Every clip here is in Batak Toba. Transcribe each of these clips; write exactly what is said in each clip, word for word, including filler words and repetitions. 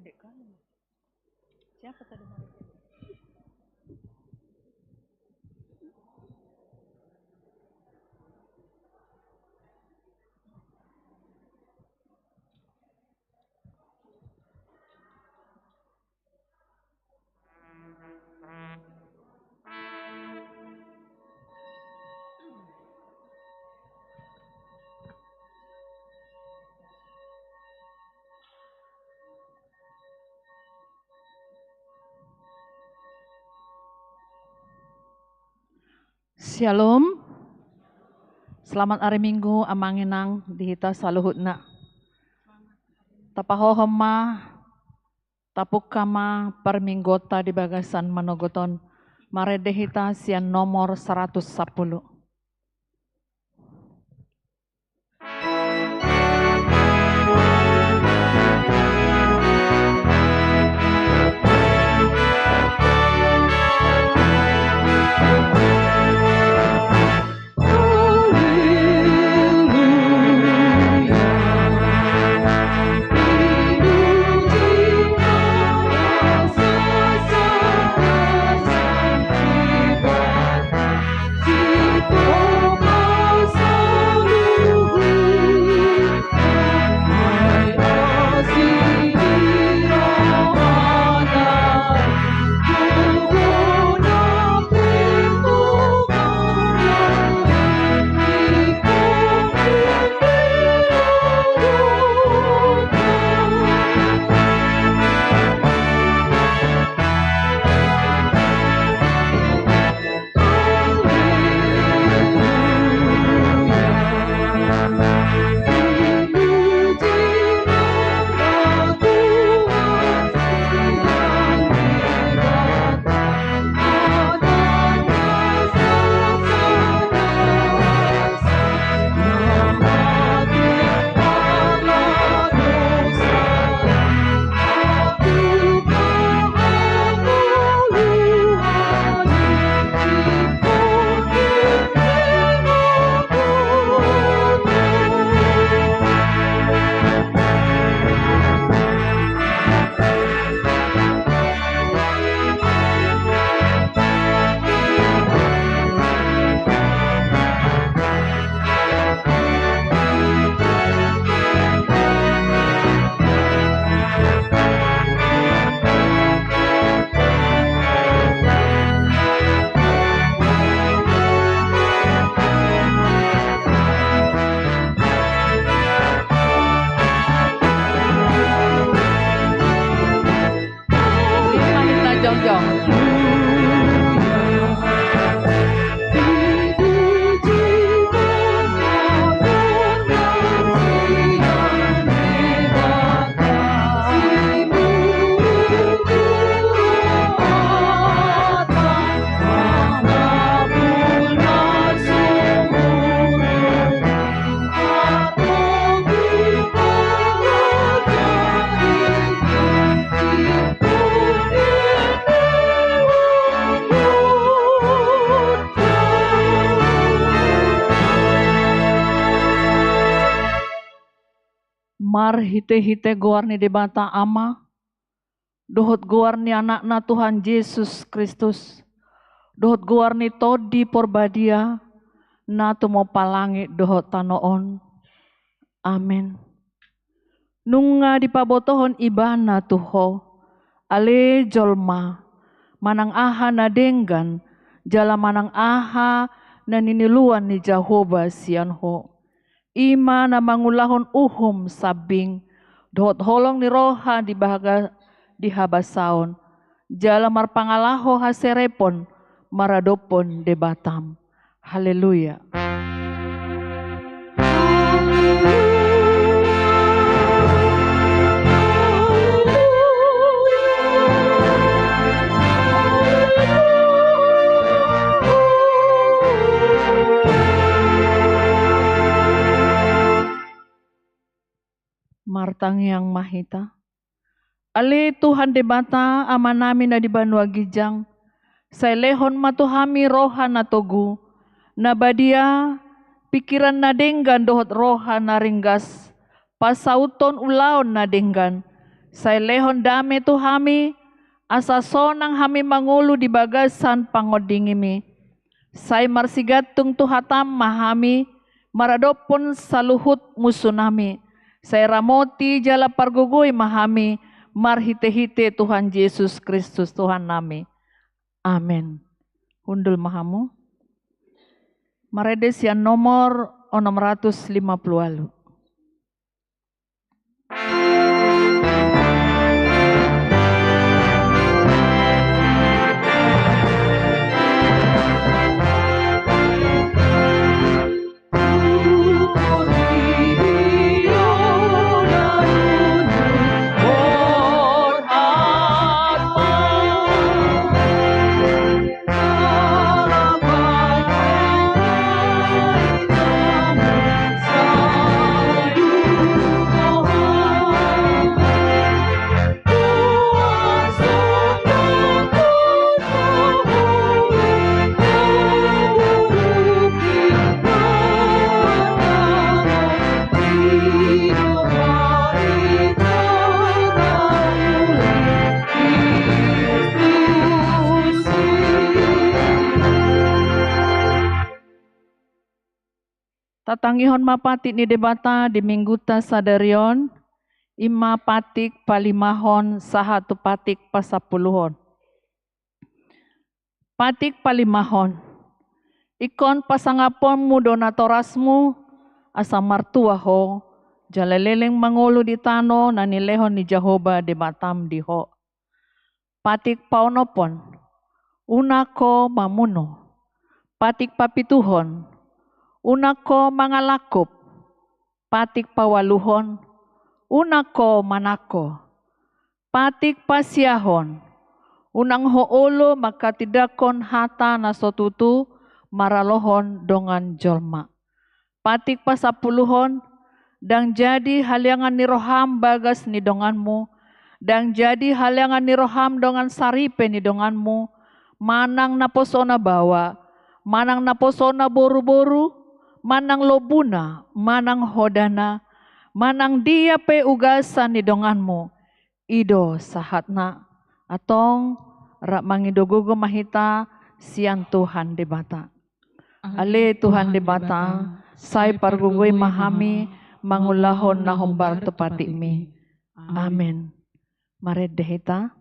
Siapa tadi? Syalom. Selamat ari Minggu, amang inang, di hita saluhutna. Tapahohom ma, tapungka ma parmingguonta di bagasan manogot on. Marende hita sian nomor saratus sampulu. Marhitehite goar ni Debata Ama, dohot goar ni Anakna Tuhan Jesus Kristus, dohot goar ni Tondi Porbadia, na tumompa langit dohot tano on. Amen. Nunga dipabotohon Ibana tu ho, ale jolma, manang aha na denggan, jala manang aha na niniluan ni Jahowa sian ho. I ma na mangulahon uhum sambing, dohot holong ni roha di baga-, di habasaon, jala marpangalaho haserepon maradophon Debatam. Haleluya. Martangiang ma hita. Ale Tuhan Debata, Amanami na di banua ginjang, sai lehon ma tu hami roha na togu, na badia, pingkiran na denggan dohot roha na ringgas, pasauthon ulaon na denggan, Sai lehon dame tu hami, asa sonang hami mangolu di bagasan pangondingimi. Sai marsigantung tu hatam ma hami, maradophon saluhut musunami. Sai ramoti jala pargogoi ma hami, marhite-hite Tuhan Jesus Kristus Tuhannami. Amen. Hundul ma hamu. Marende sian nomor onom ratus lima puluh ualu. Tatangihon ma patik ni Debata di minggunta sadari on, i ma patik palimahon sahat tu patik pasampuluhon. Patik palimahon. Ingkon pasangaponmu do natorasmu, asa martua ho, jala leleng mangolu di tano na nilehon ni Jahowa Debatam di ho. Patik paonomhon. Unang ho mamunu. Patik papituhon. Unang ho mangalangkup. Patik paualuhon. Unang ho manangko. Patik pasiahon. Unang ho olo manghatindanghon hata na so tutu maralohon dongan jolma. Patik pasampuluhon. Ndang jadi haleangan ni roham bagas ni donganmu, ndang jadi haleangan ni roham dongan saripe ni donganmu, manang naposona baoa, manang naposona boruboru, manang lombuna, manang hodana, manang dia pe ugasan ni donganmu, i do sahatna. Antong rap mangido gogo ma hita sian Tuhan Debata. Ale Tuhan Debata, sai pargogoi ma hami mangulahon na hombar tu patikmi. Amen. Marende hita.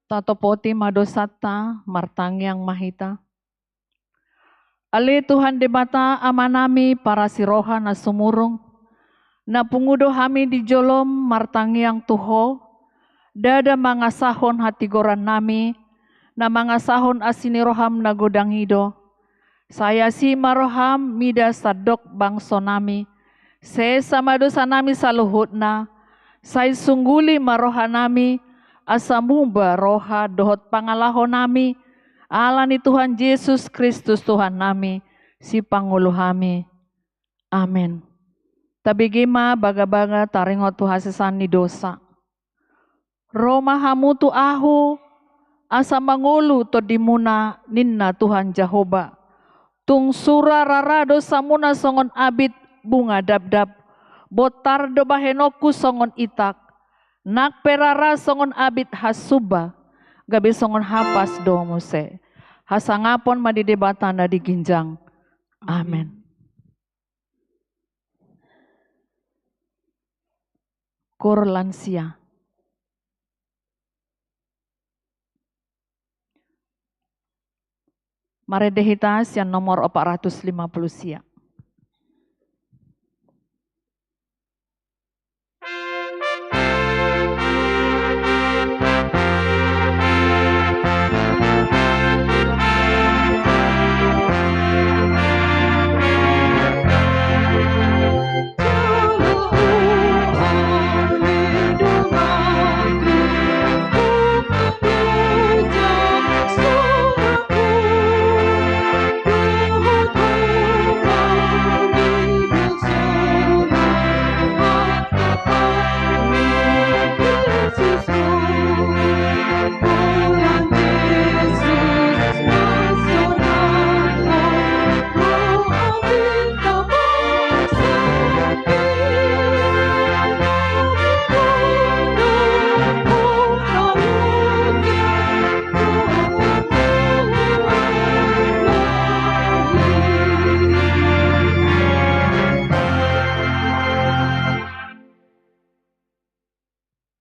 Tatopoti ma dosanta, martangiang ma hita. Ale Tuhan Debata Amanami parasi roha na sumurung, na pungu do hami di jolom martangiang tu Ho, ndada mangasahon hatigorannami, na mangasahon asi ni roham na godang i do. Sai asi ma roham mida sandok bangsonami, sesa ma dosanami saluhutna, sai sungguli ma rohanami, asa muba roha dohot pangalahonami, ala ni Tuhan Jesus Kristus Tuhannami, Sipangolu hami. Amen. Tabege ma bagabaga taringot tu hasesaan ni dosa. Ro ma hamu tu Ahu, asa mangolu tondimuna, ninna Tuhan Jahowa. Tung sura rara dosamuna songon abit bunga dabdab, bontar do bahenonku songon itak, nang pe rara songon abit hasumba, gabe songon hapas do muse. Hasangapon ma di Debata na di ginjang. Amen. Amen. Koor lansia. Marende hita sian nomor opat ratus lima puluh sia.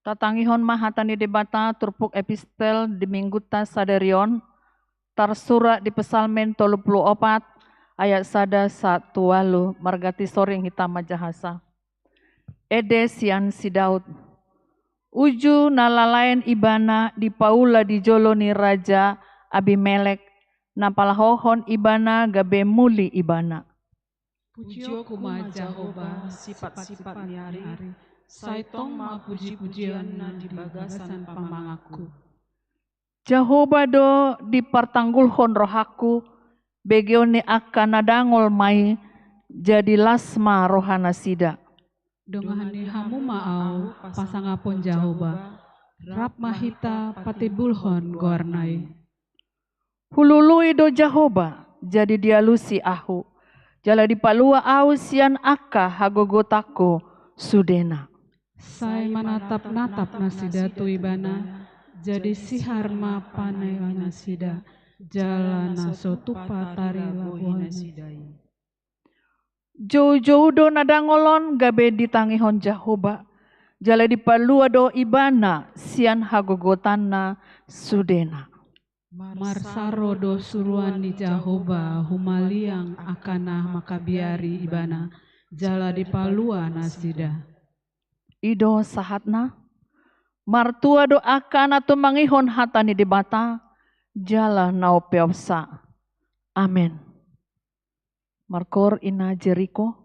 Tatangihon ma hata ni Debata, turpuk epistel di Minggunta sadari on, tarsurat di Psalmen tolu pulu opat, ayat sada sahat tu ualu, marga Tisoring hita manjahasa. Ende sian si Daud. Uju na lalaen ibana dipaula di jolo ni Raja Abimelek, na palahohon ibana gabe muli ibana. Pujionku ma Jahowa, sipat-sipat ni ari, sai tong ma puji-pujionna di bagasan pamanganku. Jahowa do dipartanggulhon rohangku, begeon ni angka na dangol ma i, jadi las ma rohanasida. Dongani hamu ma ahu, pasangapon Jahowa, rap ma hita patimbulhon goarna i. Hulului do Jahowa, jadi dialusi ahu, jala dipalua ahu sian angka hagogotanku sudena. Sai manatap-natap nasida tu ibana, jadi sihar ma paneangnasida, jala na so tupa tarilabohi nasida i. Joujou do na dangol on gabe ditangihon Jahowa, jala dipalua do ibana sian hagogotanna sudena. Marsaro do suruan ni Jahowa humaliang angka na mangkabiari ibana, jala dipalua nasida. I do sahatna. Martua do angka na tumangihon hata ni Debata, jala na umpeopsa. Amen. Markoor ina Jeriko.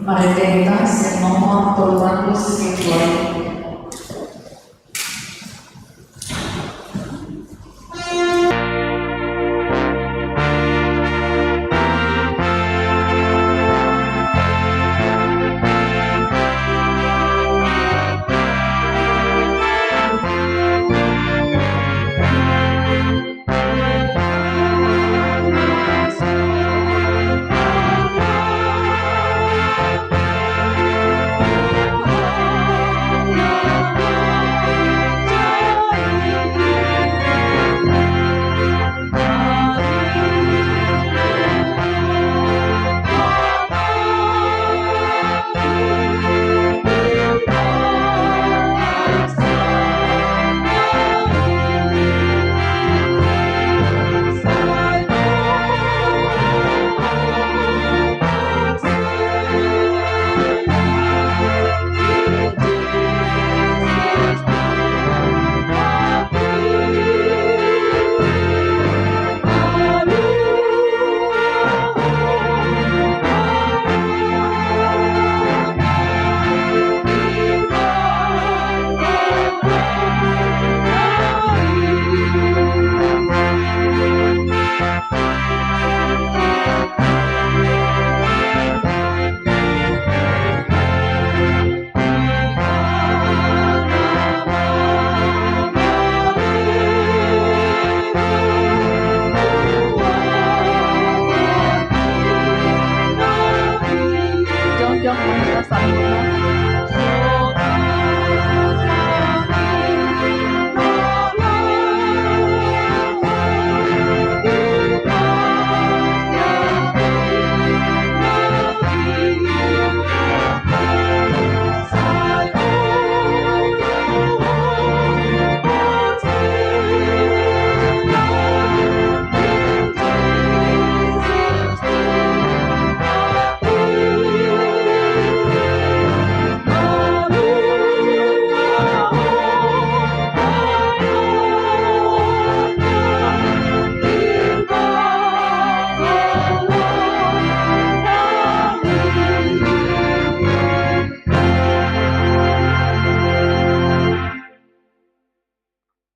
Marende hita Salm nomor tolu ratus pitu pulu.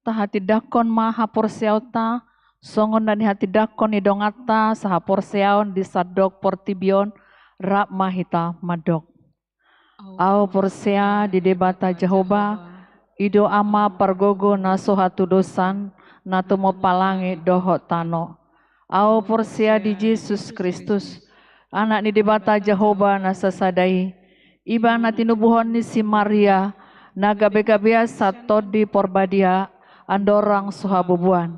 Tahatindangkon ma haporseaonta, songon na nihatindangkon ni donganta sahaporseaon di sandok portibi on. Rap ma hita mandok. Ahu porsea di Debata Jahowa, i do Ama pargogo na so hatudosan, na tumompa langit dohot tano. Ahu porsea di Jesus Kristus, Anak ni Debata Jahowa na sasada i, Ibana tinubuhon ni si Maria, na gabegabean sian Tondi Porbadia, andorang so habubuan.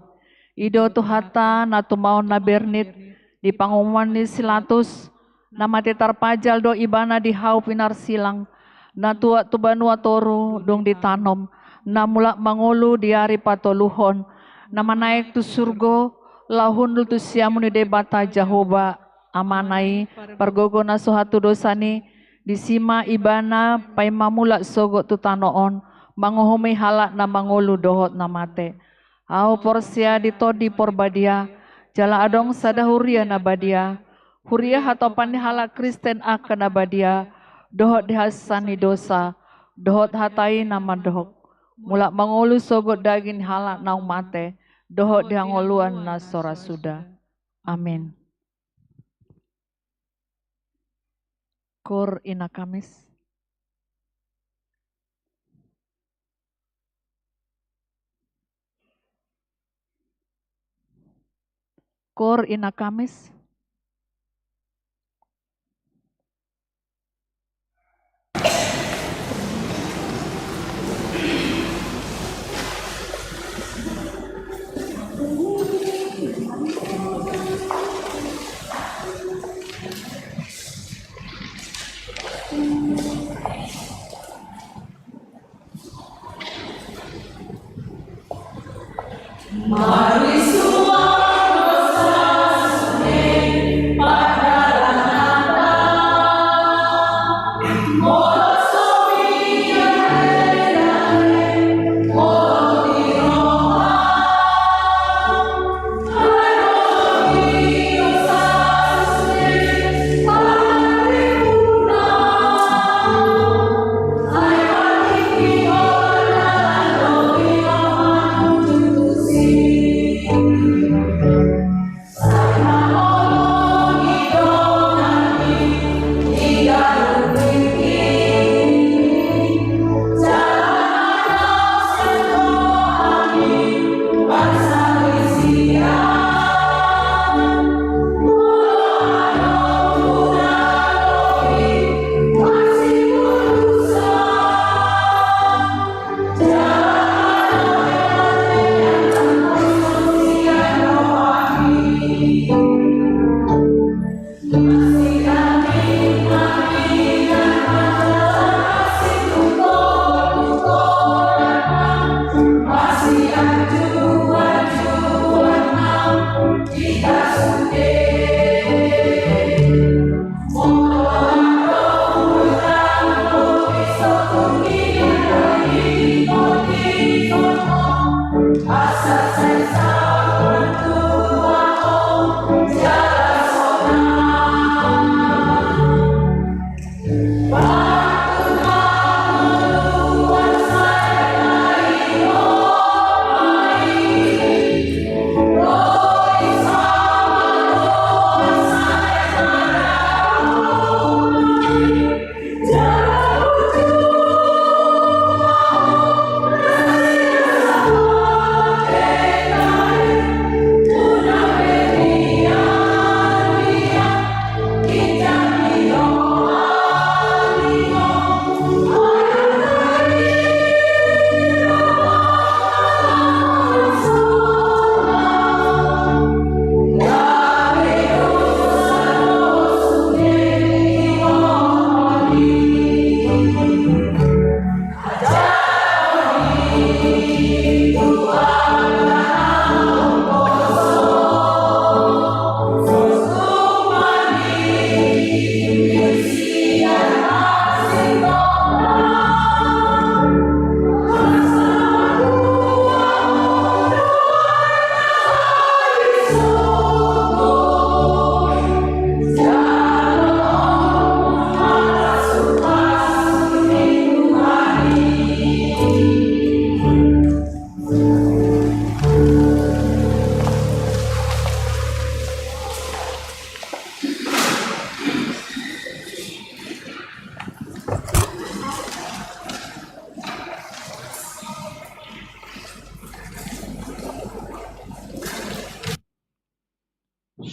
I do Tuhanta na tumaon na bernit, di panguhuman ni si Latus, na mate tarpajal do Ibana di hau pinarsilang, na tuat tu banua toru dung ditanom, na mulak mangolu di ari patoluhon, na manaek tu surgo, laho hundul tu siamun ni Debata Jahowa, Amana i, pargogo na so hatudosan i, disi ma Ibana paima mulak sogot tu tano on, manguhumi halak na mangolu dohot na mate. Ahu porsea di Tondi Porbadia, jala adong sada huria na badia, huria hatopan ni halak Kristen angka na badia, dohot di hasesaan ni dosa, dohot hata i na mandok, mulak mangolu sogot daging ni halak naung mate, dohot di hangoluan na so ra suda. Amin. Koor ina Kamis. Koor ina Kamis.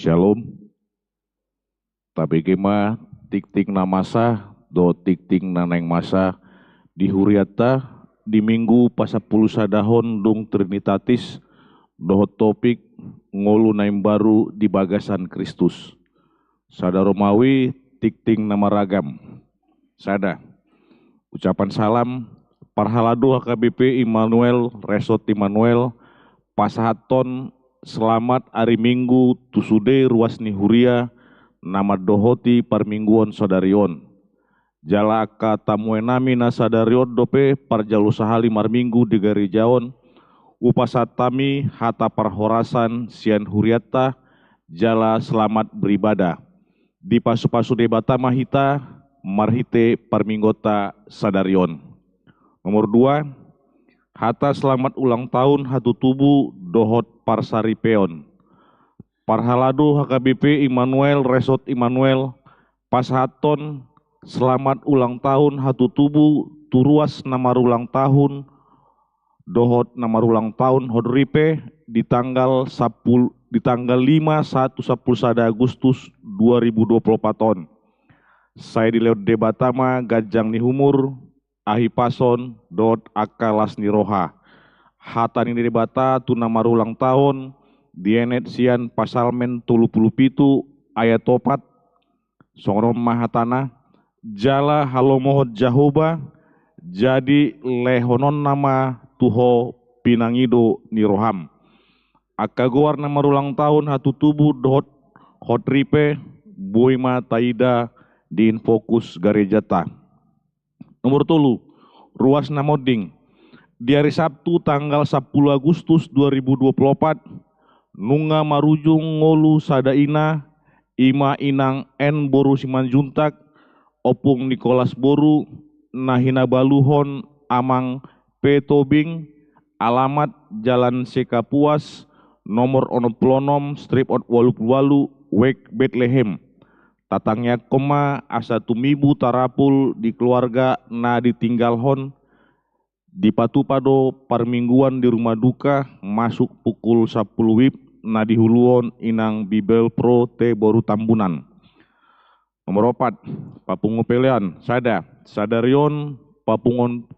Shalom. Tabege ma tingting na masa dohot tingting na naeng masa di hurianta di Minggu pasampulu sadahon dung Trinitatis dohot topik ngolu na imbaru di bagasan Kristus. Sada Romawi, tingting na maragam. Sada. Ucapan salam, parhalado H K B P Immanuel, Resort Immanuel, pasahathon selamat ari Minggu tu sude ruas ni huria na mandohoti parmingguon sadari on. Jala angka tamuenami na sadari on dope parjalo sahali marminggu di gareja on, hupasahat hami hata parhorasan sian hurianta, jala selamat beribadah. Dipasupasu Debata ma hita marhite parmingguonta sadari on. Nomor dua, hata selamat ulang tahun hatutubu dohot parsaripeon. Parhalado H K B P Immanuel, Resort Immanuel, pasahathon selamat ulang tahun hatutubu tu ruas na marulang tahun dohot na marulang tahun hot ripe di tanggal sampul-, di tanggal lima sahat tu sampulu sada Agustus dua ribu dua pulu opat on. Sai dilehon Debata ma ganjang ni umur, hahipason dohot angka las ni roha. Hata ni Debata tu na marulang tahun dienet sian Psalmen tolu pulu pitu ayat opat, songon on ma hatana, jala halomohon Jahowa, jadi lehononna ma tu ho pinangido ni roham. Angka goar na marulang tahun hatutubu dohot hot ripe boi ma taida di Infokus garejanta. Nomor tolu, ruas na monding. Di ari Sabtu tanggal sampulu Agustus dua ribu dua pulu opat, nunga marujung ngolu sada ina, i ma Inang N boru Simanjuntak, Ompung Nikolas boru, na hinabaluhon Amang P Tobing, alamat Jalan Sekapuas, nomor onom pulu onom, strip ot walu pulu walu, Wek Betlehem. Tatangiangkon ma asa tumibu tarapul di keluarga na ditinggalhon. Dipatupa do parmingguan di rumah duka masuk pukul sampulu wib na dihuluhon Inang Bibelvrouw T boru Tambunan. Nomor opat, papungu pelean. Sada, sadari on papunguon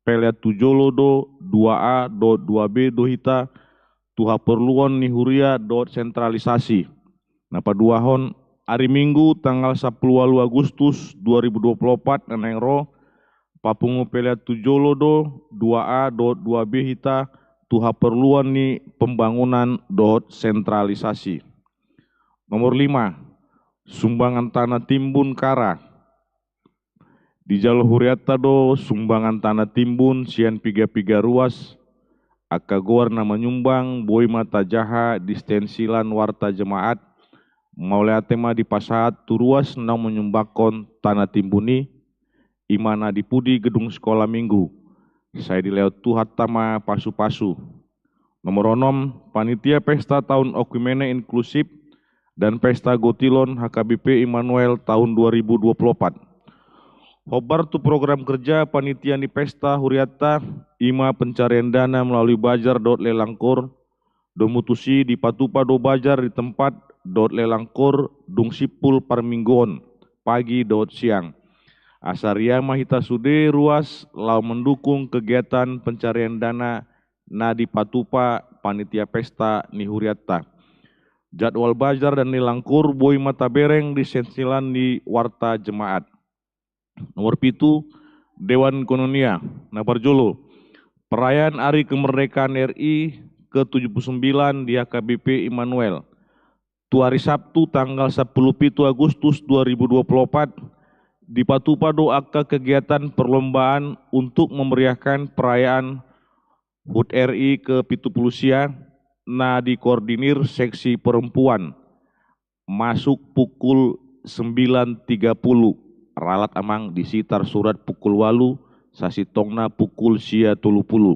pelean tu jolo do dua A dohot dua B do hita tu haporluon ni huria dohot sentralisasi. Na paduahon, ari Minggu tanggal sampulu walu Agustus dua ribu dua pulu opat na naeng ro, papungu pelean tu jolo do dua A dohot dua B hita tu haporluon ni pembangunan dohot sentralisasi. Nomor lima, sumbangan tanah timbun kara. Dijalo hurianta do sumbangan tanah timbun sian piga-piga ruas. Angka goar na manyumbang boi ma tajaha di stensilan Warta Jemaat. Mauliate ma dipasahat tu ruas naung manyumbangkon tanah timbun i, i ma na di pudi gedung Sekolah Minggu. Sai dilehon Tuhanta ma pasu-pasu. Nomor onom, panitia pesta tahun oikumene inklusif dan pesta gotilon H K B P Immanuel tahun dua ribu dua pulu opat. Hombar tu program kerja panitia ni pesta hurianta, i ma pencarian dana melalui bazar dohot lelang kor, domu tusi dipatupa do bazar di tempat dohot lelang kor dung simpul parmingguon, pagi dohot siang. Asa ria ma hita sude ruas laho mendukung kegiatan pencarian dana na dipatupa panitia pesta ni hurianta. Jadwal bazar dan lelang kor boi ma tabereng di stensilan ni Warta Jemaat. Nomor pitu, Dewan Koinonia. Na parjolo, perayaan Hari Kemerdekaan R I ke tujuh puluh sembilan di H K B P Immanuel. Tu ari Sabtu tanggal sampulu pitu Agustus dua ribu dua pulu opat, dipatupa do angka kegiatan perlombaan untuk memeriahkan perayaan hut R I ke pitu pulu sia na dikoordinir seksi perempuan. Masuk pukul sembilan tiga puluh. Ralat amang, disi tarsurat pukul walu, sasintongna pukul sia tolu pulu.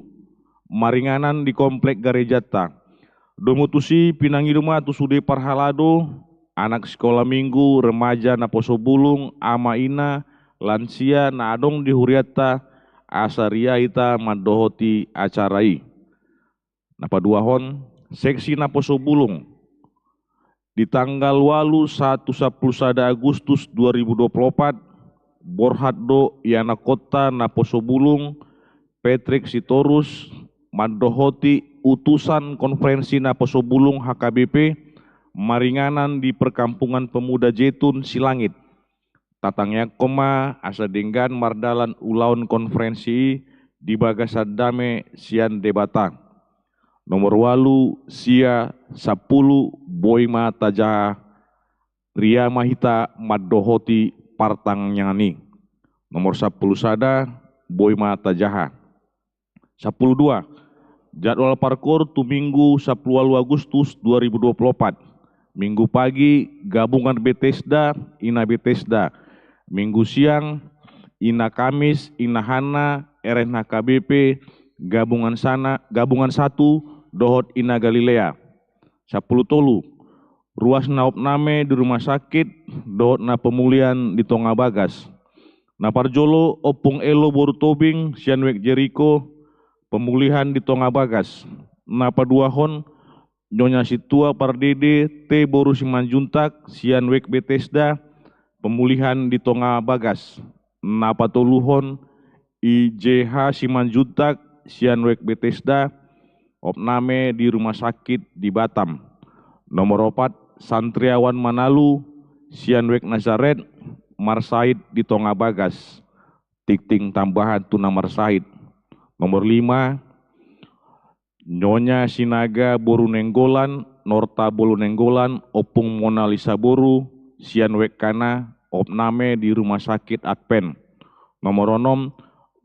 Maringanan di komplek garejanta. Domu tusi pinangido ma tu sude parhalado, anak sikola minggu, remaja, naposo bulung, ama ina, lansia na adong di hurianta, asa ria hita mandohoti acara i. Na paduahon, seksi naposo bulung. Di tanggal ualu sahat tu sampulu sada Agustus dua ribu dua pulu opat, borhat do ianakhonta naposo bulung Patrick Sitorus mandohoti utusan konferensi naposo bulung H K B P maringanan di Perkampungan Pemuda Jetun Silangit. Tatangiangkon ma asa denggan mardalan ulaon konferensi i di bagasan dame sian Debata. Nomor ualu sia sampulu, boi ma tajaha, ria ma hita mandohoti partangiangan i. Nomor sampulu sada, boi ma tajaha. Sampulu dua, jadwal parkoor tu Minggu sampulu ualu Agustus dua ribu dua pulu opat. Minggu pagi, Gabungan Betesda, Ina Betesda. Minggu siang, Ina Kamis, Ina Hanna, R N H K B P, Gabungan Sana, Gabungan Satu, dohot Ina Galilea. Sampulu tolu, ruas na opname di rumah sakit, dohot na pemulihan di tonga bagas. Na parjolo, Ompung Elo boru Tobing, sian Wijk Jeriko, pemulihan di tonga bagas. Na paduahon, Nyonya Sintua Pardede T boru Simanjuntak, sian Wijk Betesda, pemulihan di tonga bagas. Na patoluhon, I J H Simanjuntak, sian Wijk Betesda, opname di rumah sakit di Batam. Nomor opat, Santriawan Manalu, sian Wijk Nazaret, marsahit di tonga bagas. Tingting tambahan tu na marsahit. Nomor lima, Nyonya Sinaga boru Nainggolan, Norta boru Nainggolan, Ompung Mona Lisa boru, sian Wijk Kana, opname di rumah sakit Advent. Nomor onom,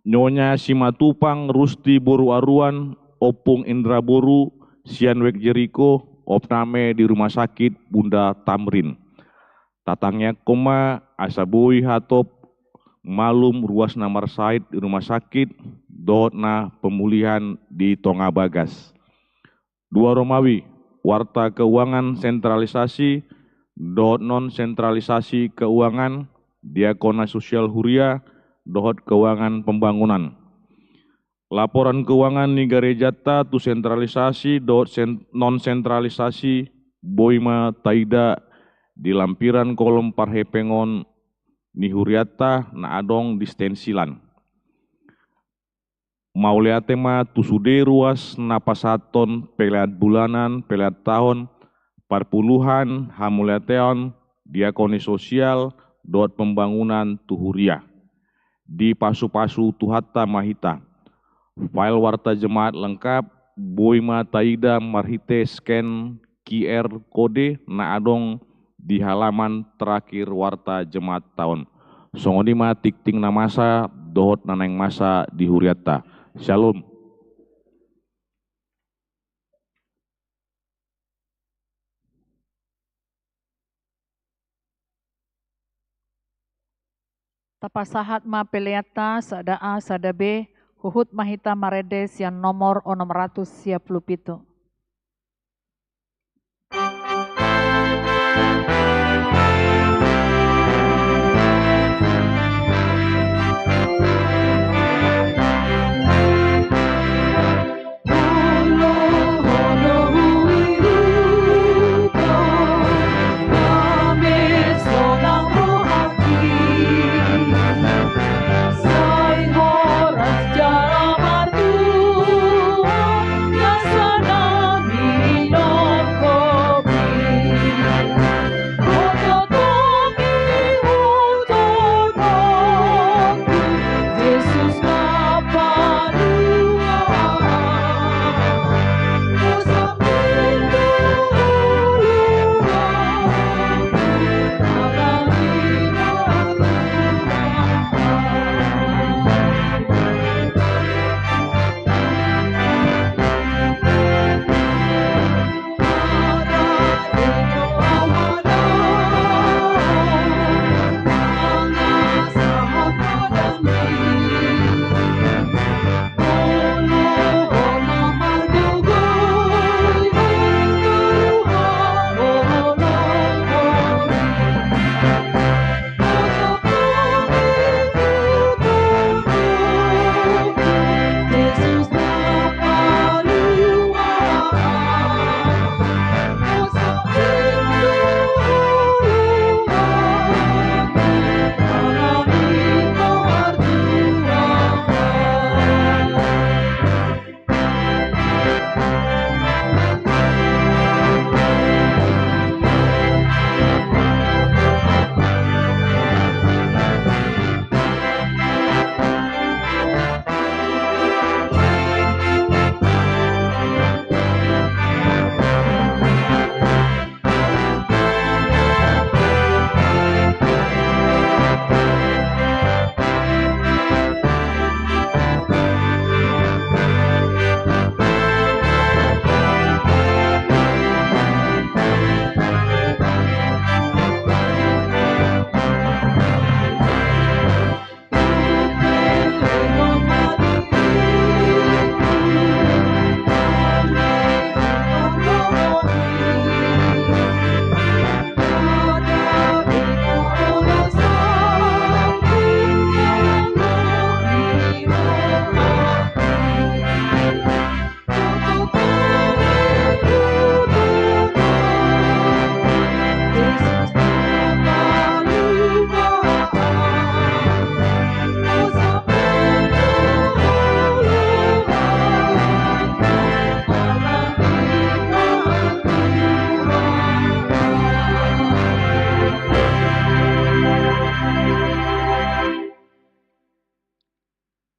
Nyonya Simatupang Rusti boru Aruan, Ompung Indra boru, sian Wijk Jeriko, opname di rumah sakit Bunda Tamrin. Tatangiangkon ma asa boi hatop malum ruas na marsahit di rumah sakit, dohot na pemulihan di tonga bagas. Dua Romawi, warta keuangan sentralisasi, dohot non sentralisasi keuangan, diakona sosial huria, dohot keuangan pembangunan. Laporan keuangan ni garejanta tu sentralisasi dohot sen-, non sentralisasi boi ma taida di lampiran kolom parhepengon ni hurianta na adong di stensilan. Mauliate ma tu sude ruas na pasahathon pelean bulanan, pelean taon, parpuluhan, hamuliateon, diakoni sosial, dohot pembangunan tu huria. Dipasupasu Tuhanta ma hita. File warta jemaat lengkap boi ma taida marhite scan Q R code na adong di halaman terakhir warta jemaat taon. Songon i ma tingting na masa dohot na naeng masa di hurianta. Syalom. Tapasahat ma peleanta sada A sada B, huhut ma hita marende sian nomor onom ratus sia pulu pitu.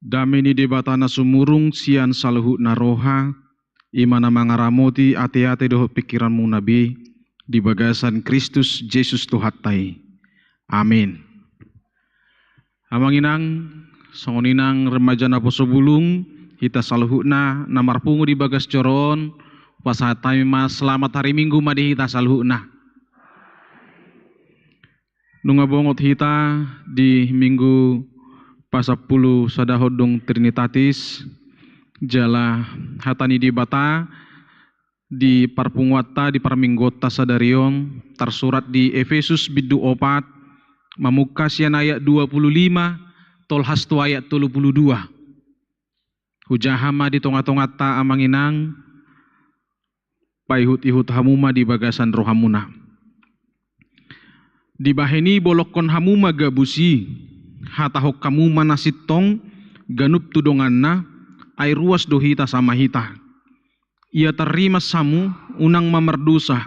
Dame ni Debata na sumurung sian saluhutna roha, i ma na mangaramoti ateate dohot pingkiranmuna be di bagasan Kristus Jesus Tuhanta i. Amin. Amang inang, songon i nang remaja naposo bulung, hita saluhutna na marpungu di bagas joro on, pasahat hami ma selamat hari Minggu ma di hita saluhutna. Nunga bongot hita di Minggu pasampulu sadahon dung Trinitatis, jala hata ni Debata di parpunguanta, di parmingguonta sadari on, tarsurat di Efesus bindu opat, mamungka sian ayat dua pulu lima, tolhas tu ayat tolu pulu dua. Hujaha ma di tonga-tonganta amang inang, paihut-ihut hamu ma di bagasan rohamuna. Dibahen i bolongkon hamu ma gabus i, hatahon hamu ma na sintong ganup tu donganna, ai ruas do hita sama hita. Ia tarrimas hamu, unang ma mardosa,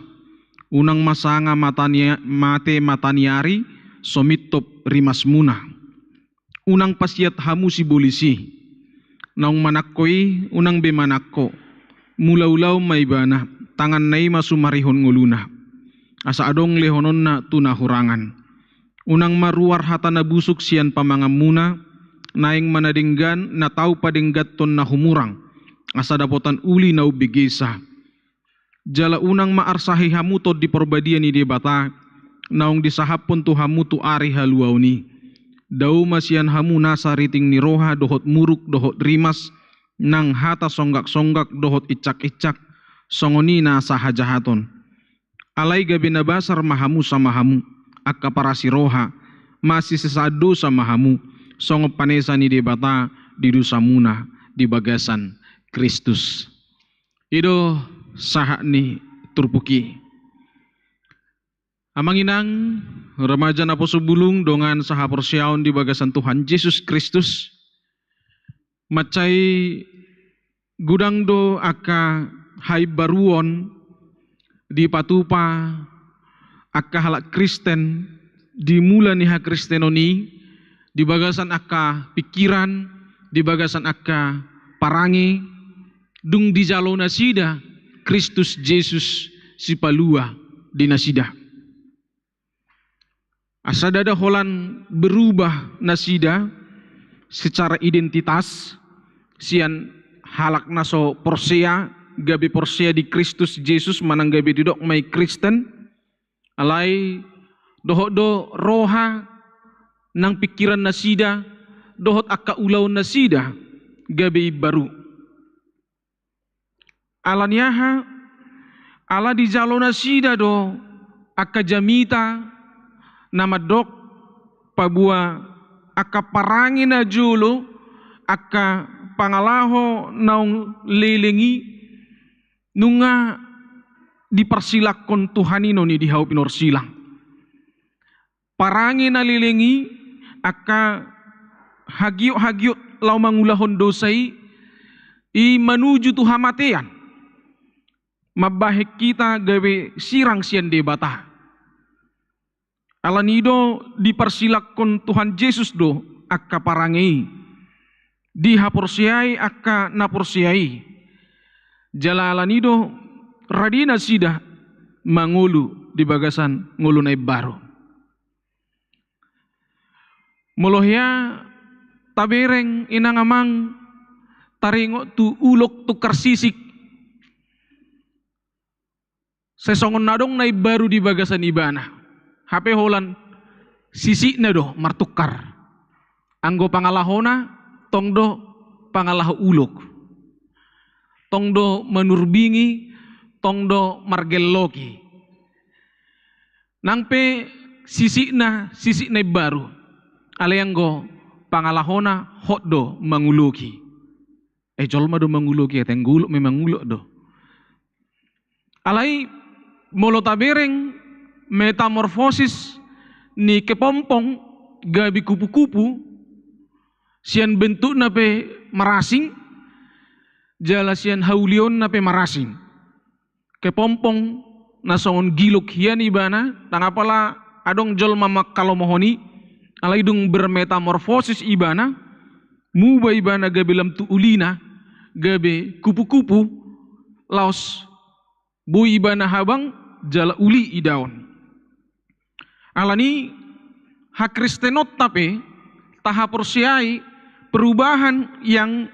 unang ma sanga mata ni, mate mata ni ari, so mintop rimasmuna. Unang pasiat hamu sibolis i. Naung manangko i, unang be manangko. Mulaulaon ma ibana, tanganna i ma sumarihon ngoluna. Asa adong lehononna tu na hurangan. Unang ma ruar hata na busuk sian pamanganmuna, naeng ma na denggan na tau padengganhon na humurang, asa dapotan uli na umbegesa. Jala unang ma arsahi hamu Tondi Parbadia ni Debata, naung disahaphon tu hamu tu ari haluaon i. Dao ma sian hamu nasa riting ni roha dohot muruk dohot rimas, nang hata songgak-songgak dohot incak-incak, songon i nasa hajahaton. Alai gabe na basar ma hamu sama hamu, angka parasi roha, masisesaan dosa ma hamu, songon panesa ni Debata di dosamuna di bagasan Kristus. I do sahat ni turpuk i. Amang inang, remaja naposo bulung dongan sahaporseaon di bagasan Tuhan Jesus Kristus, mansai godang do angka haimbaruon dipatupa angka halak Kristen di mula ni hakristenon i, di bagasan angka pingkiran, di bagasan angka parange, dung dijalo nasida Kristus Jesus Sipalua di nasida. Asa ndada holan berubah nasida secara identitas sian halak na so porsea, gabe porsea di Kristus Jesus manang gabe didok ma i Kristen, alai dohot do roha nang pingkiran nasida, dohot angka ulaon nasida, gabe imbaru. Ala ni aha? Ala dijalo nasida do angka jamita na mandok paboa angka parange na jolo, angka pangalaho naung leleng i, nunga diparsilangkon Tuhan i non i di hau pinorsilang. Parange na leleng i, angka hagiot-hagiot laho mangulahon dosa i, i manuju tu hamatean. Mambahen hita gabe sirang sian Debata. Ala ni i do diparsilangkon Tuhan Jesus do angka parange i. Dihaporseai angka na porsea i. Jala ala ni i do rade nasida mangolu di bagasan ngolu na imbaru. Molo hea tabereng inang amang taringot tu ulok tungkar sisik. Sai songon na adong na imbaru di bagasan ibana. Hape holan sisikna do martungkar. Anggo pangalahona tong do pangalaho ulok. Tong do manurbingi, tong do margelloki. Nang pe sisikna, sisik na imbaru. Alai anggo pangalahona hot do manguloki. Eh, jolma do manguloki, ate, anggo ulok memang ulok do. Alai molo tabereng metamorfosis ni kepompong gabe kupu-kupu, sian bentukna pe marasing, jala sian haulionna pe marasing. Kepompong na songon gilok hian ibana, ndang apala adong jolma mangkalomohon i, alai dung bermetamorfosis ibana, muba ibana gabe lam tu ulina, gabe kupu-kupu, laos boi ibana habang jala uli idaon. Alani hakristenonta pe tahaporseai perubahan yang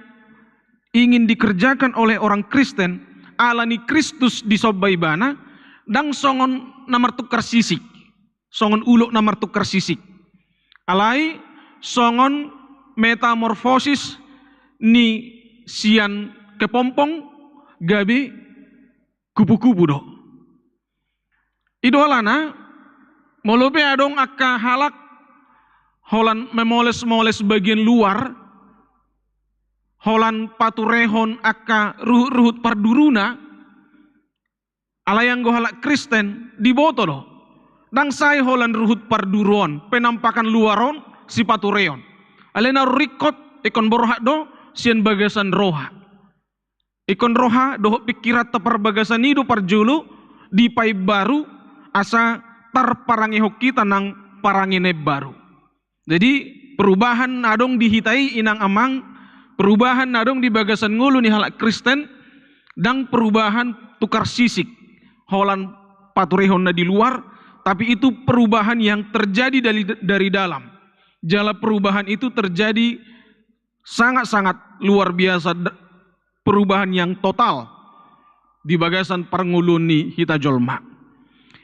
ingin dikerjakan oleh orang Kristen, alani Kristus disomba ibana, ndang songon na martukar sisik, songon ulok na martukar sisik. Alai songon metamorfosis ni sian kepompong gabe kupu-kupu do. I do alana, molo pe adong angka halak holan memoles-moles bagian luar, holan paturehon angka ruhut-ruhut parduruna, alai anggo halak Kristen diboto do. Ndang sai holan ruhut parduru on, penampakan luar on, sipaturehon. Alai na ringkot, ingkon borhat do sian bagasan roha. Ingkon roha dohot pingkiranta parbagasan i do parjolo dipaimbaru asa tarparangehon hita nang parange na imbaru. Jadi perubahan na adong di hita i inang amang, perubahan na adong di bagasan ngolu ni halak Kristen, ndang perubahan tukar sisik, holan paturehon na di luar, tapi itu perubahan yang terjadi dari, dari dalam. Jala perubahan itu terjadi sangat-sangat luar biasa, d-, perubahan yang total di bagasan parngoluon ni hita jolma.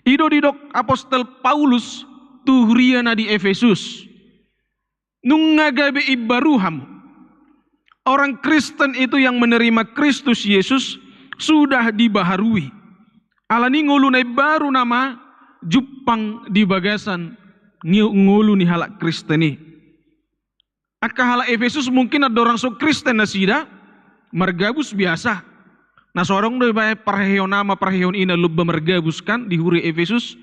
I do didok apostel Paulus tu huria na di Efesus, nunga gabe imbaru hamu. Orang Kristen itu yang menerima Kristus Yesus sudah dibaharui. Alani ngolu na imbaru nama jumpang di bagasan ngi-, ngolu ni halak Kristen i. Angka halak Efesus mungkin andorang so Kristen nasida, margabus biasa. Na so adong do ibaen parheheon ama parheheon ina lomba margabus kan di huria Efesus,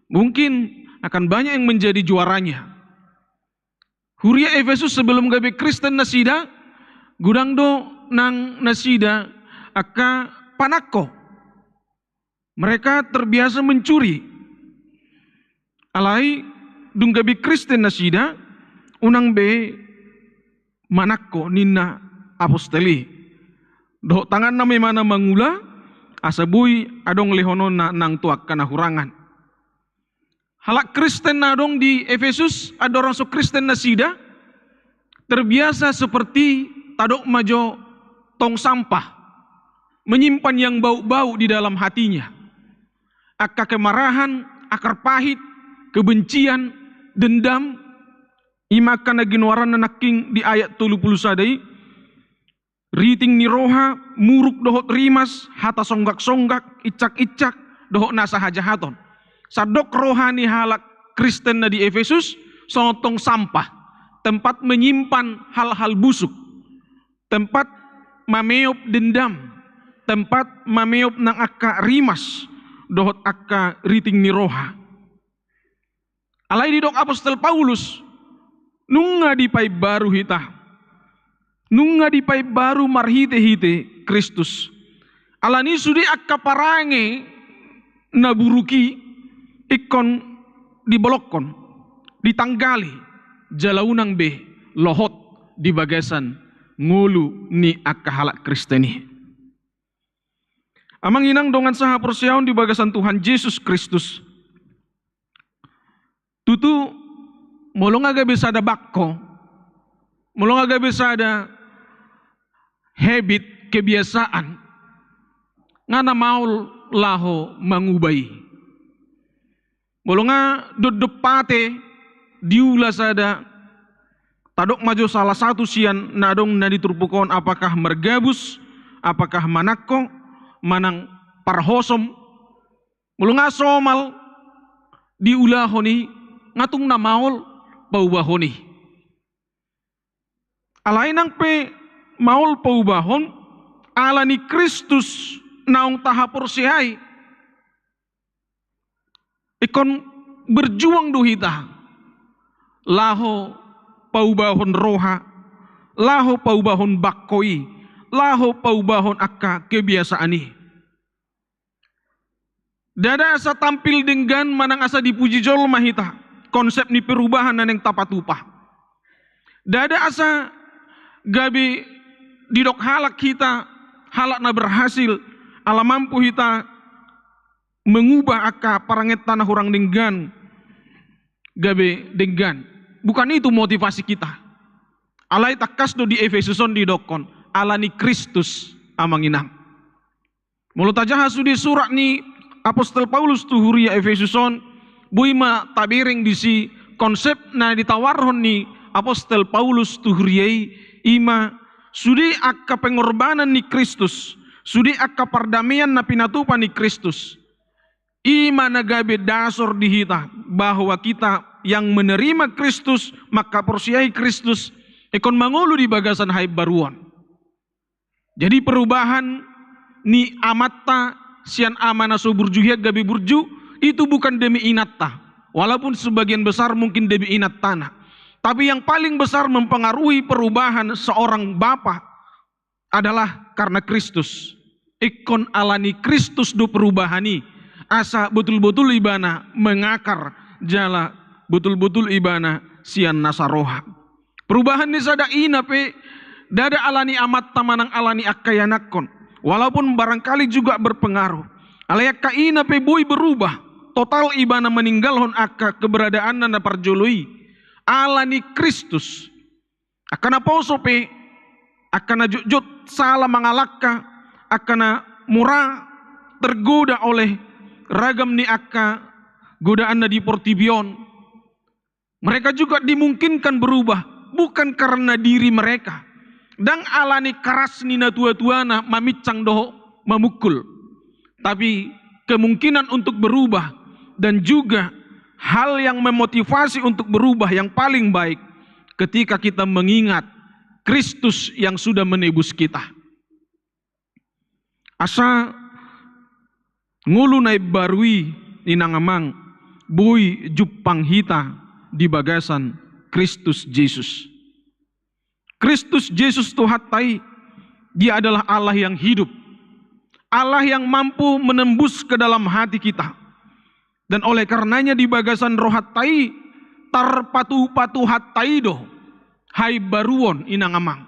mungkin akan banyak yang menjadi juaranya. Huria Efesus sebelum gabe Kristen nasida, godang do nang nasida angka panangko. Mereka terbiasa mencuri. Alai dung gabe Kristen nasida, unang be manangko ninna apostel i. Dohot tanganna ma imana mangula, asa boi adong lehononna nang tu angka na hurangan. Halak Kristen na adong di Efesus, andorang so Kristen nasida, terbiasa seperti tadok ma jo tong sampah, menyimpan yang bau-bau di dalam hatinya. Angka kemarahan, akar pahit, kebencian, dendam, i ma angka na ginoaranna nangkin di ayat tolu pulu sada i, riting ni roha, muruk dohot rimas, hata songgak-songgak, incak-incak, dohot nasa hajahaton. Sandok roha ni halak Kristen na di Efesus, songon tong sampah, tempat menyimpan hal-hal busuk, tempat mameop dendam, tempat mameop nang angka rimas, dohot angka riting ni roha. Alai didok apostel Paulus, nunga dipaimbaru hita. Nunga dipaimbaru marhite-hite Kristus. Alani sude angka parange na buruk i ingkon dibolongkon, ditanggali, jala unang be lohot di bagasan ngolu ni angka halak Kristen i. Amang inang dongan sahaporseaon di bagasan Tuhan Jesus Kristus. Tutu, molo nga gabe sada bangko, molo nga gabe sada habit, kebiasaan, nga na maol laho manguba i. Molo nga dondon pate diula sada, tadok ma jo salah satu sian na adong na di turpuk on, apakah margabus, apakah manangko, manang parhosom. Molo nga somal diulahon i, nga tung na maol paubahon i. Alai nang pe maol paubahon, alani Kristus naung tahaporseai, ingkon berjuang do hita laho paubahon roha, laho paubahon bangko i, laho paubahon angka kebiasaan i. Ndada asa tampil denggan manang asa dipuji jolma hita, konsep ni perubahan na naeng tapatupa. Ndada asa gabe didok halak hita, halak na berhasil, ala mampu hita mengubah angka parangenta na hurang denggan gabe denggan. Bukan itu motivasi kita. Alai tangkas do di Efesus on didokkon, ala ni Kristus, amang inang. Molo tajaha sude surat ni apostel Paulus tu huria Efesus on, boi ma tabereng disi konsep na ditawarhon ni apostel Paulus tu huria i, i ma sude angka pengorbanan ni Kristus, sude angka pardamaian na pinatupa ni Kristus. I ma na gabe dasor di hita, bahwa kita yang menerima Kristus, mangkaporseai Kristus, ingkon mangolu di bagasan haimbaruon. Jadi perubahan ni amanta sian ama na so burju hian gabe burju, itu bukan demi inanta. Walaupun sebagian besar mungkin demi inantana. Tapi yang paling besar mempengaruhi perubahan seorang bapa adalah karena Kristus. Ingkon ala ni Kristus do perubahan i, asa botul-botul ibana mengakar jala botul-botul ibana sian nasa roha. Perubahan ni sada ina pe ndada ala ni amanta manang ala ni angka ianakhon, walaupun barangkali juga berpengaruh. Alai angka ina pe boi berubah, total ibana meninggalhon angka keberadaanna na parjolo i, ala ni Kristus. Angka naposo pe, angka na jotjot sala mangalangka, angka na mura tergoda oleh ragam ni angka godaan na di portibi on, mereka juga dimungkinkan berubah, bukan karena diri mereka. Ndang ala ni karas ni natuatuana mamincang dohot mamungkul, tapi kemungkinan untuk berubah dan juga hal yang memotivasi untuk berubah yang paling baik ketika kita mengingat Kristus yang sudah menebus kita. Asa ngolu na imbaru i, inang amang, boi jumpang hita di bagasan Kristus Jesus. Kristus Jesus Tuhanta i, Dia adalah Allah yang hidup, Allah yang mampu menembus ke dalam hati kita. Dan oleh karenanya di bagasan rohanta i, tarpatupa Tuhanta i do haimbaruon, inang amang.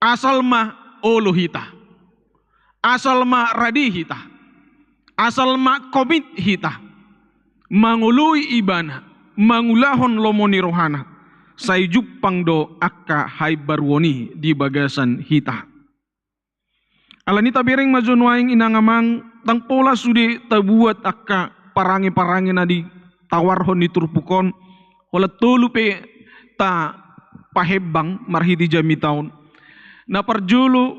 Asal ma olo hita, asal ma rade hita, asal ma komit hita mangoloi Ibana, mangulahon lomo ni rohana, sai jumpang do angka haimbaruon i di bagasan hita. Alani i tabereng ma jo nuaeng, inang amang, ndang pola sude tabuat angka parange-parange na ditawarhon ni turpuk on, holan tolu pe tapahembang marhite jamita on. Na parjolo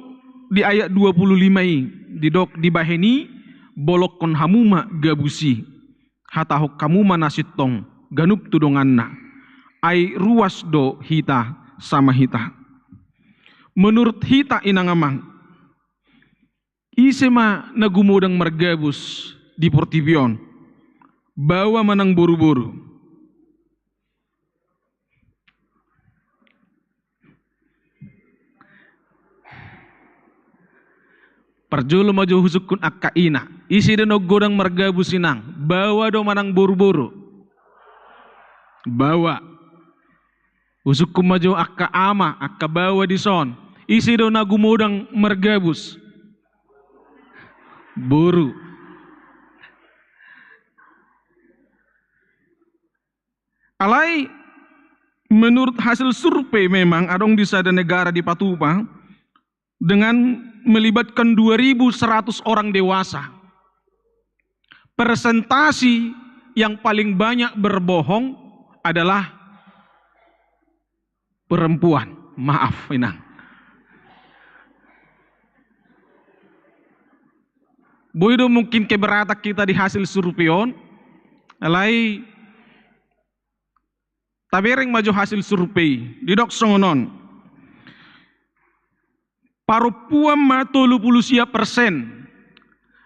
di ayat dua puluh lima i, didok, dibahen i bolongkon hamu ma gabus i, hatahon hamu ma na sintong ganup tu donganna, ai ruas do hita sama hita. Menurut hita, inang amang, ise ma na gumodang margabus di portibi on? Baoa manang boruboru? Parjolo ma jo husungkun angka ina. Ise do na godang margabus, inang? Baoa do manang boruboru? Baoa. Husungkun ma jo angka ama, angka baoa dison. Ise do na gumodang margabus? Boru. Alai menurut hasil survei, memang adong di sada negara dipatupa dengan melibatkan dua ribu seratus orang dewasa. Persentasi yang paling banyak berbohong adalah perempuan. Maaf, inang. Boi do mungkin keberatan kita di hasil survei on, alai tabereng ma jo hasil survei, didok songon on. Parompuan ma tolu pulu sia persen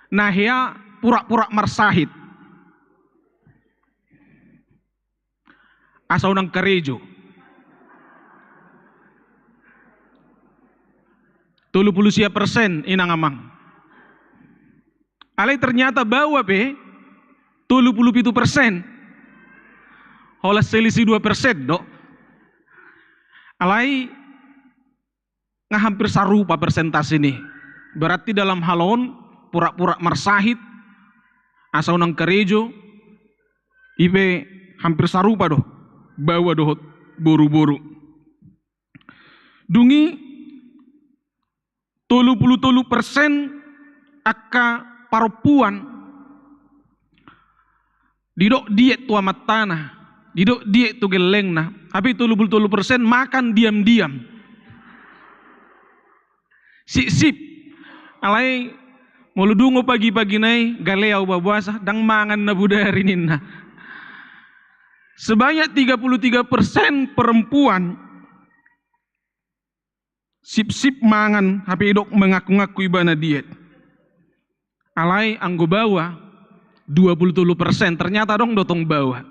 na hea pura-pura marsahit. Asa unang karejo. Tolu pulu sia persen, inang amang. Alai ternyata baoa pe tolu pulu pitu persen. Holan selisih dua persen do. Alai hampir sarupa persentase ni. Berarti dalam hal on, pura-pura marsahit, asa unang karejo, i pe hampir sarupa do, baoa dohot boru-boru. Dung i tolu pulu tolu persen angka parompuan didok diet tu amantana, didok diet tu gellengna, tapi tolu pulu tolu persen makan diam-diam. Sip-sip. Alai molo dungo pagi-pagi nai, gale au baboasa, ndang mangan na bodari ninna. Sebanyak tiga puluh tiga persen perempuan sip-sip mangan, hape idok mengaku-ngaku ibana diet. Alai anggo baoa, dua puluh tolu persen, ternyata adong do tong baoa.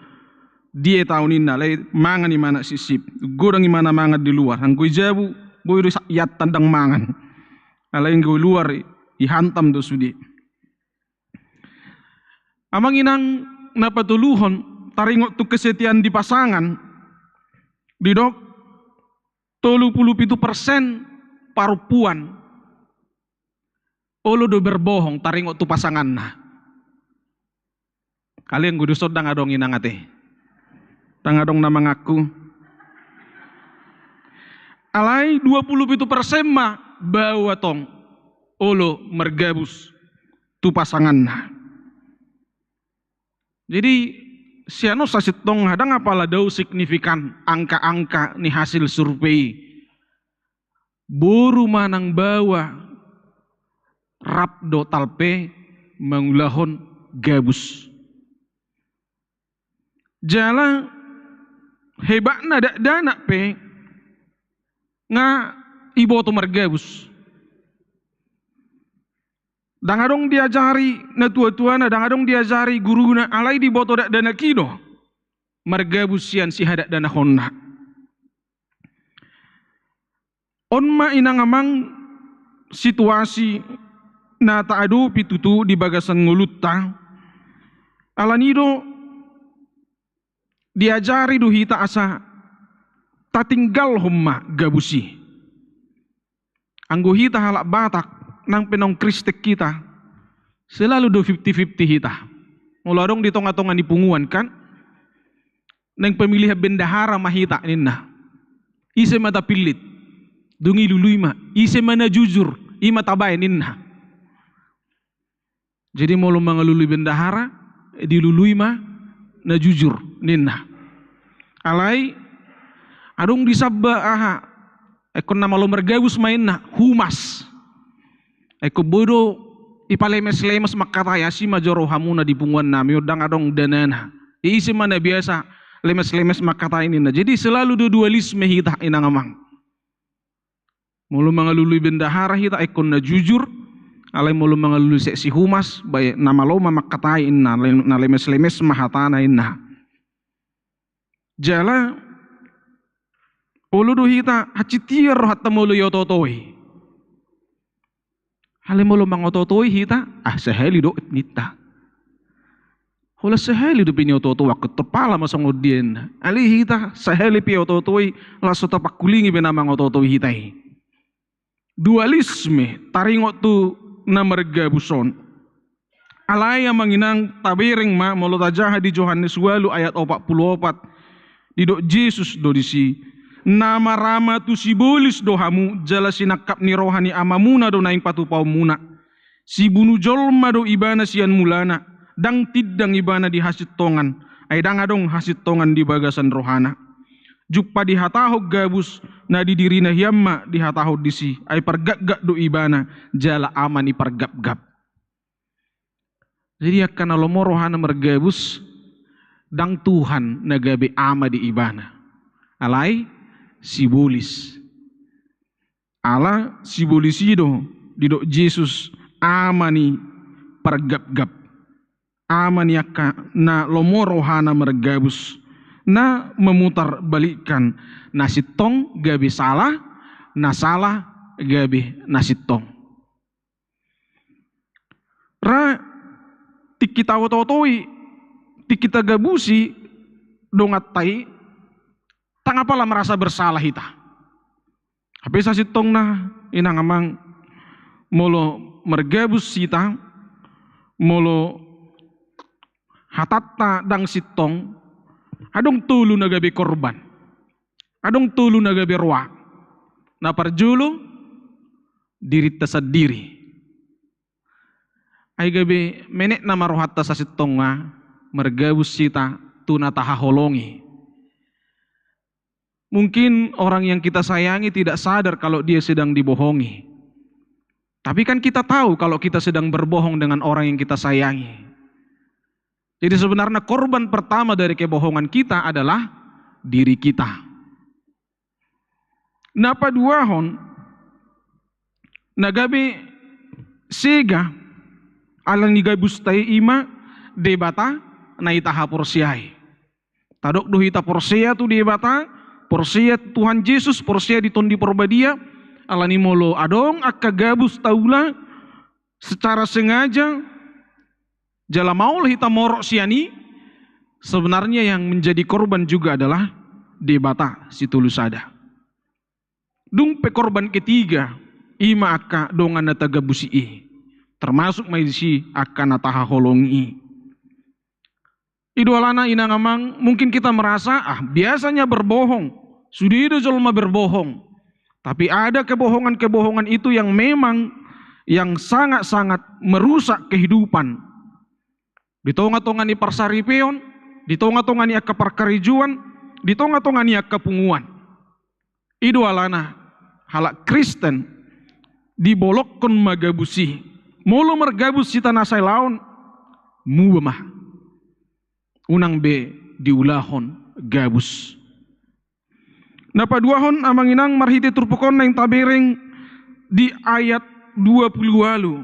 Diet au ninna, alai mangan imana sip-sip. Godang imana mangan di luar. Anggo i jabu, boi do sa-, iantan ndang mangan. Alai anggo i luar, i-, ihantam do sude. Amang inang na patoluhon, taringot tu kesetiaan di pasangan, didok tolu pulu pitu persen parompuan olo do berbohong taringot tu pasanganna. Alai anggo dison ndang adong inang ate. Ndang adong na mangaku. Alai dua pulu pitu persen ma baoa tong olo margabus tu pasanganna. Jadi, sian on sasintongna ndang apala dao signifikan angka-angka ni hasil survei. Boru manang baoa rap do talpe mangulahon gabus. Jala hebatna dakdanak pe nga iboto margabus. Ndang adong diajari natua-tuana, ndang adong diajari guruna, alai diboto dakdanak i do margabus sian sihadakdanakonna. On ma inang amang situasi na taadopi tutu di bagasan ngolunta. Alani i do diajari do hita asa tatinggalhon ma gabus i. Anggo hita halak Batak, nang pe naung Kristen hita, selalu do fifty fifty hita. Molo adong di tonga-tonga ni punguan kan, naeng pemilihan bendahara ma hita ninna. Ise ma tapillit? Dung i lului ma. Ise ma na jujur? I ma tabaen ninna. Jadi molo mangalului bendahara, dilului ma na jujur ninna. Alai adong di saba aha, ingkon na malo margabus ma inna, humas. Ingkon boi do ipalemes-lemes mangkatai, asi ma joro hamuna di punguan nami on ndang adong danana. Ise ma na biasa lemes-lemes mangkatai ninna. Jadi selalu do dualisme hita inang amang. Molo mangalului bendahara hita ingkon na jujur, alai molo mangalului seksi humas, bae na malo ma mangkatai inna, na lemes-lemes ma hatana inna. Jala olo do hita hansit hian rohanta molo ioto-otoi. Alai molo mangoto-otoi hita, ah, sahali do ninta. Holan sahali dope nioto-oto, angkon tong pala ma songon dia inna. Alai hita sahali pe ioto-otoi, laos so tapangkulingi be na mangoto-otoi hita i. Dualisme taringot tu na margabus on. Alai amang inang, tabereng ma molo tajaha di Johannes ualu ayat opat pulu opat. Didok Jesus do disi, na marama tu sibolis do hamu, jala sinangkap ni roha ni Amamuna do naeng patupaonmuna. Sibunu jolma do ibana sian mulana, ndang tindang ibana di hasintongan, ai ndang adong hasintongan di bagasan rohana. Jumpang dihatahon gabus na di dirina hian ma dihatahon disi, ai pargapgap do ibana, jala ama ni pargapgap. Jadi angka na lomo rohana margabus, ndang Tuhan na gabe ama di ibana, alai sibolis. Ala sibolis i do didok Jesus ama ni pargapgap, ama ni angka na lomo rohana margabus, na memutarbalikkan, na sintong gabe sala, na sala gabe na sintong. Ra tingki taoto-otoi, tingki tagabusi donganta i, ndang apala merasa bersalah hita. Hape sasintongna, inang amang, molo margabus hita, molo hatanta ndang sintong, adong tolu na gabe korban. Adong tolu na gabe roa. Na parjolo, dirinta sandiri. Ai gabe menek nama rohanta sasintongna, margabus hita tu na tahaholongi. Mungkin orang yang kita sayangi tidak sadar kalau dia sedang dibohongi. Tapi kan kita tahu kalau kita sedang berbohong dengan orang yang kita sayangi. Jadi sebenarnya korban pertama dari kebohongan kita adalah diri kita. Na paduahon, na gabe sega ala ni gabusta i, ima Debata na hita haporseai. Tadok do hita porsea tu Debata, porsea Tuhan Jesus, porsea di Tondi Porbadia, ala ni molo adong angka gabus taula secara sengaja, jala maol hita morot sian i, sebenarnya yang menjadi korban juga adalah Debata Sitolusada. Dung pe korban ketiga, ima angka dongan na tagabusi i, termasuk ma disi angka na tahaholongi i. I do alana, inang amang, mungkin kita merasa, ah, biasanya berbohong, sudah do jolma berbohong. Tapi ada kebohongan-kebohongan itu yang memang yang sangat-sangat merusak kehidupan. Di tonga-tonga ni parsaripeon, di tonga-tonga ni angka parkarejoan, di tonga-tonga ni angka punguan. I do alana halak Kristen dibolongkon ma gabus i. Molo margabus hita na salelengon, muba ma. Unang be diulahon gabus. Na paduahon, amang inang, marhite turpuk on naeng tabereng di ayat dua pulu ualu.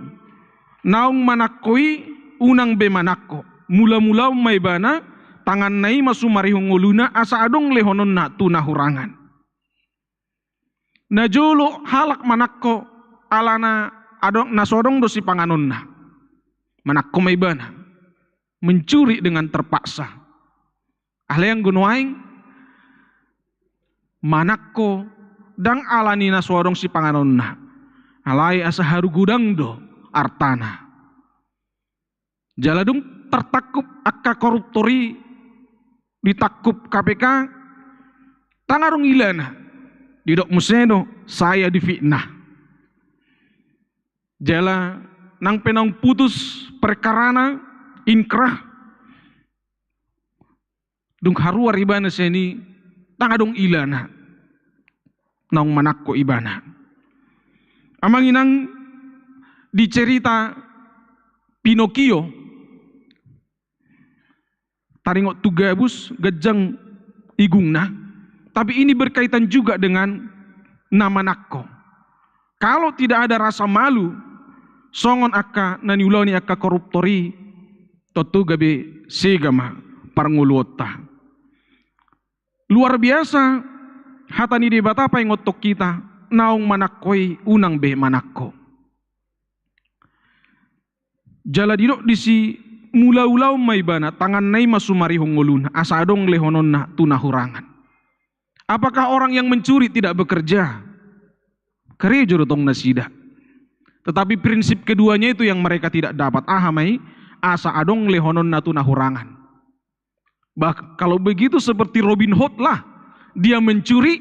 Naung manangko i, unang be manangko. Mula-mulaon ma ibana, tanganna i ma sumarihon ngoluna, asa adong lehononna tu na hurangan. Na jolo halak manangko alana adong, na so adong do sipanganonna. Manangko ma ibana. Mencuri dengan terpaksa. Alai anggo nuaeng manangko ndang ala ni na so adong sipanganonna, alai asa haru godang do artana. Jala dung tartangkup angka koruptor i, ditangkup K P K, ndang adong ilana, didok muse do, saya difitnah. Jala nang pe naung putus perkarana, inkrah, dung haruar ibana sian i, ndang adong ilana naung manangko ibana. Amang inang, di cerita Pinocchio, taringot tu gabus, ganjang igungna, tapi ini berkaitan juga dengan na manangko. Kalau tidak ada rasa malu, songon angka na niulahon ni angka koruptor i, tontu gabe sega ma parngoluonta. Luar biasa hata ni Debata paingothon hita, naung manangko i unang be manangko. Jala didok disi, mula-ulaon ma ibana, tanganna i ma sumarihon ngoluna, asa adong lehononna tu na hurangan. Apakah orang yang mencuri tidak bekerja? Karejo do tong nasida. Tetapi prinsip keduanya itu yang mereka tidak dapat. Aha ma i? Asa adong lehononna tu na hurangan. Bah, kalau begitu seperti Robin Hood lah. Dia mencuri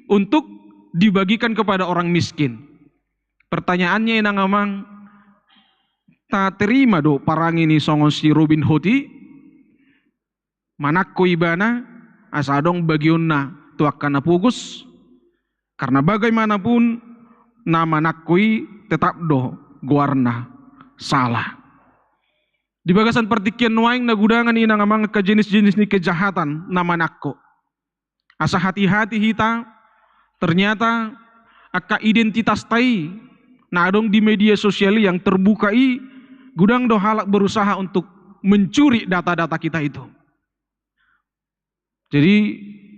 untuk dibagikan kepada orang miskin. Pertanyaannya, inang amang, taterima do parange ni songon si Robin Hood i? Manangko ibana asa adong bagionna tu angka na pogos? Karena bagaimanapun, na manangko i tetap do goarna salah. Di bagasan partingkian nuaeng na gudangan, inang amang, angka jenis-jenis ni kejahatan na manangko. Asa hati-hati hita, ternyata angka identitasta i na adong di media sosial i yang terbuka i, godang do halak berusaha untuk mencuri data-data kita itu. Jadi,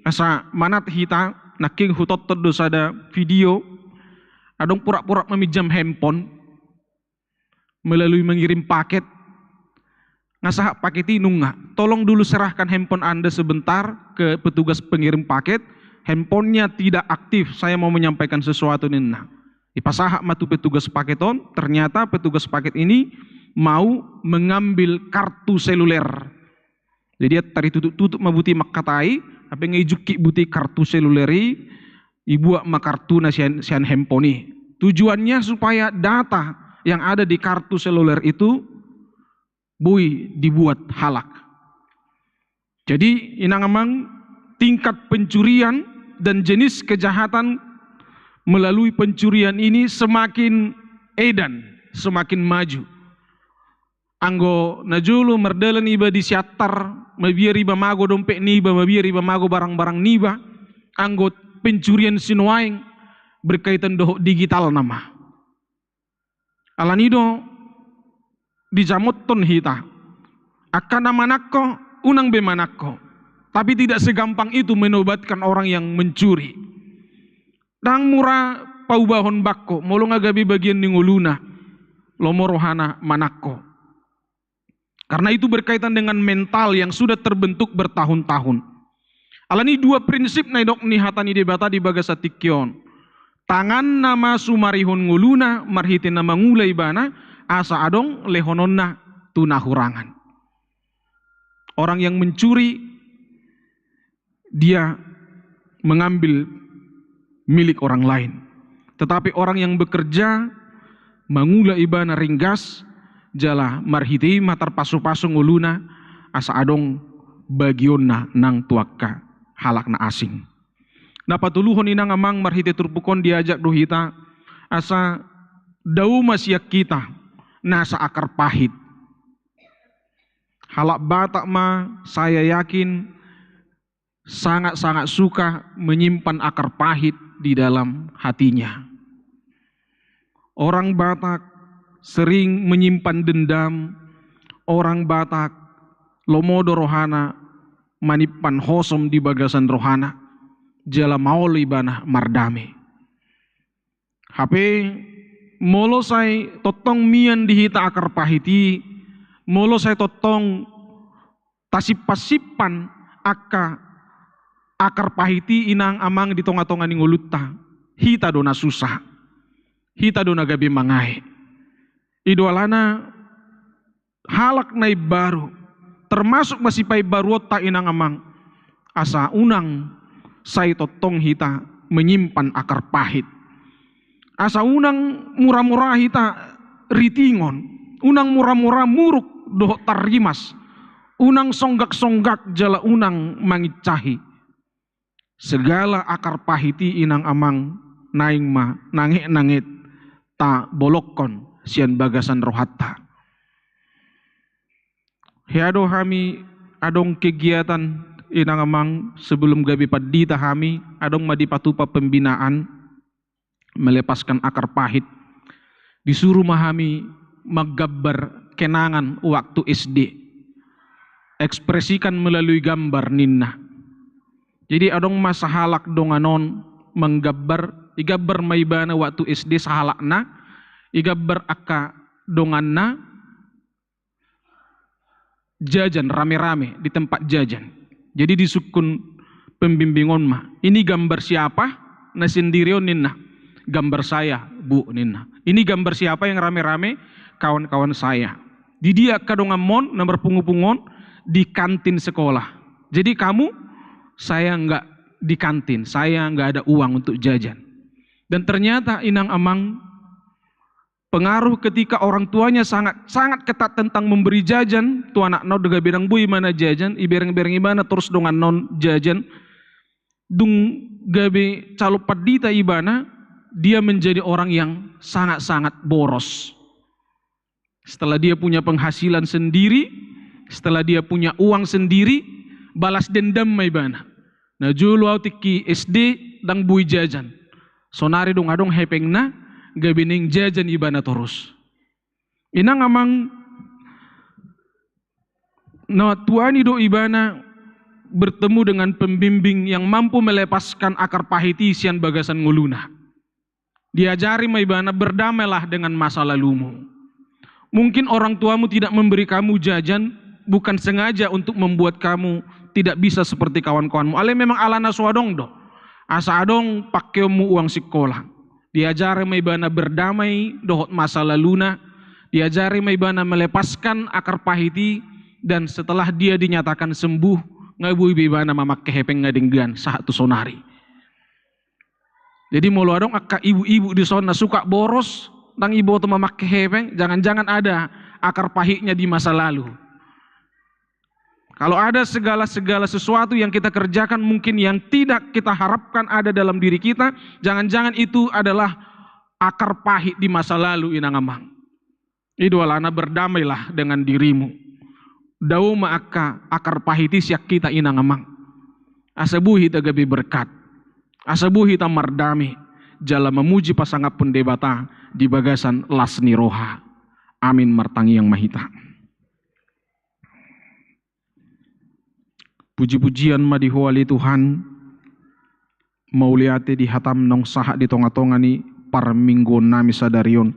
asa manat hita, nangkin hutonton do sada video, adong pura-pura maminjam handphone melalui mengirim paket. Nga sahat paket i, nunga, "Tolong dulu serahkan handphone Anda sebentar ke petugas pengirim paket, Handphonenya tidak aktif, saya mau menyampaikan sesuatu, ninna. Dipasahat ma tu petugas paket on, ternyata petugas paket ini mau mengambil kartu seluler. Jadi ia taritutup-tutup ma buti mangkatai, tapi nggak ijungkit buti kartu seluler i, ibuat ma kartuna sian, sian handphone i. Tujuannya supaya data yang ada di kartu seluler itu boi dibuat halak. Jadi, inang amang, tingkat pencurian dan jenis kejahatan melalui pencurian ini semakin edan, semakin maju. Anggo na jolo mardalan iba di Siantar, mabiar iba mago dompet niba, mabiar iba mago barang-barang niba, anggo pencurian sinuaeng berkaitan dohot digital nama. Alani do dijamothon hita. Angka na manangko, unang be manangko. Tapi tidak segampang itu menobatkan orang yang mencuri. Ndang mura paubahon bangko, molo nga gabe bagian ni ngoluna, lomo rohana manangko. Karena itu berkaitan dengan mental yang sudah terbentuk bertahun-tahun. Alani dua prinsip na nidok ni hata ni Debata di bagasan tingki on. Tanganna ma sumarihon ngoluna marhite na mangula ibana, asa adong lehononna tu na hurangan. Orang yang mencuri, dia mengambil milik orang lain. Tetapi orang yang bekerja, mangula ibana ringgas, jala marhite i ma tarpasupasu ngoluna, asa adong bagionna nang tu angka halak na asing. Na patoluhon, inang amang, marhite turpuk on diajak do hita, asa dao ma sian hita nasa akar pahit. Halak Batak ma, saya yakin, sangat-sangat suka menyimpan akar pahit di dalam hatinya. Orang Batak sering menyimpan dendam, orang Batak lomo do rohana manimpan hosom di bagasan rohana, jala maol ibana mardame. Hape, molo sai tongtong mian di hita akar pahit i, molo sai tongtong tasimpan-simpan angka akar pahit i, inang amang, di tonga-tonga ni ngolunta, hita do na susah. Hita do na gabe mangae. I do alana halak na imbaru, termasuk ma sipaimbaruonta, inang amang, asa unang sai tongtong hita menyimpan akar pahit. Asa unang mura-mura hita ritingon, unang mura-mura muruk dohot tarrimas, unang songgak-songgak jala unang mangincahi. Segala akar pahit i, inang amang, naeng ma nanget-nanget tabolongkon sian bagasan rohanta. Hea do hami, adong kegiatan, inang amang, sebelum gabe pandita hami, adong ma dipatupa pembinaan melepaskan akar pahit. Disuru ma hami manggambar kenangan waktu S D. Ekspresikan melalui gambar, ninna. Jadi adong ma sahalak dongan on manggambar, igambar ma ibana waktu S D sahalakna, igambar angka donganna, jajan rame-rame di tempat jajan. Jadi disungkun pembimbing on ma, "Ini gambar siapa?" Na sendiri on, ninna. "Gambar saya, Bu," ninna. "Ini gambar siapa yang rame-rame?" "Kawan-kawan saya." "Di dia angka donganmon na marpungu-pungu on?" "Di kantin sekolah." "Jadi kamu?" "Saya nggak di kantin, saya nggak ada uang untuk jajan." Dan ternyata, inang amang, pengaruh ketika orang tuanya sangat, sangat ketat tentang memberi jajan tu anakna, dung gabe ndang boi ibana jajan, ibereng-bereng ibana torus donganna on jajan, dung gabe calon pandita ibana, dia menjadi orang yang sangat-sangat boros. Setelah dia punya penghasilan sendiri, setelah dia punya uang sendiri, balas dendam ma ibana. "Na jolo au tingki S D ndang boi jajan. Sonari dung adong hepengna, gabe naeng jajan ibana torus." Inang amang, na tuani do ibana bertemu dengan pembimbing yang mampu melepaskan akar pahit i sian bagasan ngoluna. Diajari ma ibana, "Berdamailah dengan masa lalumu. Mungkin orang tuamu tidak memberi kamu jajan, bukan sengaja untuk membuat kamu tidak bisa seperti kawan-kawanmu. Alai memang alana so adong do. Asa adong pakeonmu uang sikola. Diajari ma ibana berdamai dohot masa laluna, diajari ma ibana melepaskan akar pahit i, dan setelah dia dinyatakan sembuh, nga boi be ibana mamake hepeng nga denggan sahat tu sonari. Jadi molo adong angka ibu-ibu dison na suka boros, ndang iboto mamake hepeng, jangan-jangan ada akar pahitnya di masa lalu. Kalau ada segala-segala sesuatu yang kita kerjakan mungkin yang tidak kita harapkan ada dalam diri kita, jangan-jangan itu adalah akar pahit di masa lalu, inang amang. I do alana berdamailah dengan dirimu. Dao ma angka akar pahit i sian hita, inang amang. Asa boi hita gabe berkat. Asa boi hita mardame jala mamuji pasangaphon Debata di bagasan las ni roha. Amin. Martangiang ma hita. Puji-pujian ma di Ho ale Tuhan, mauliate di hataM naung sahat di tonga-tonga ni parmingguon nami sadari on.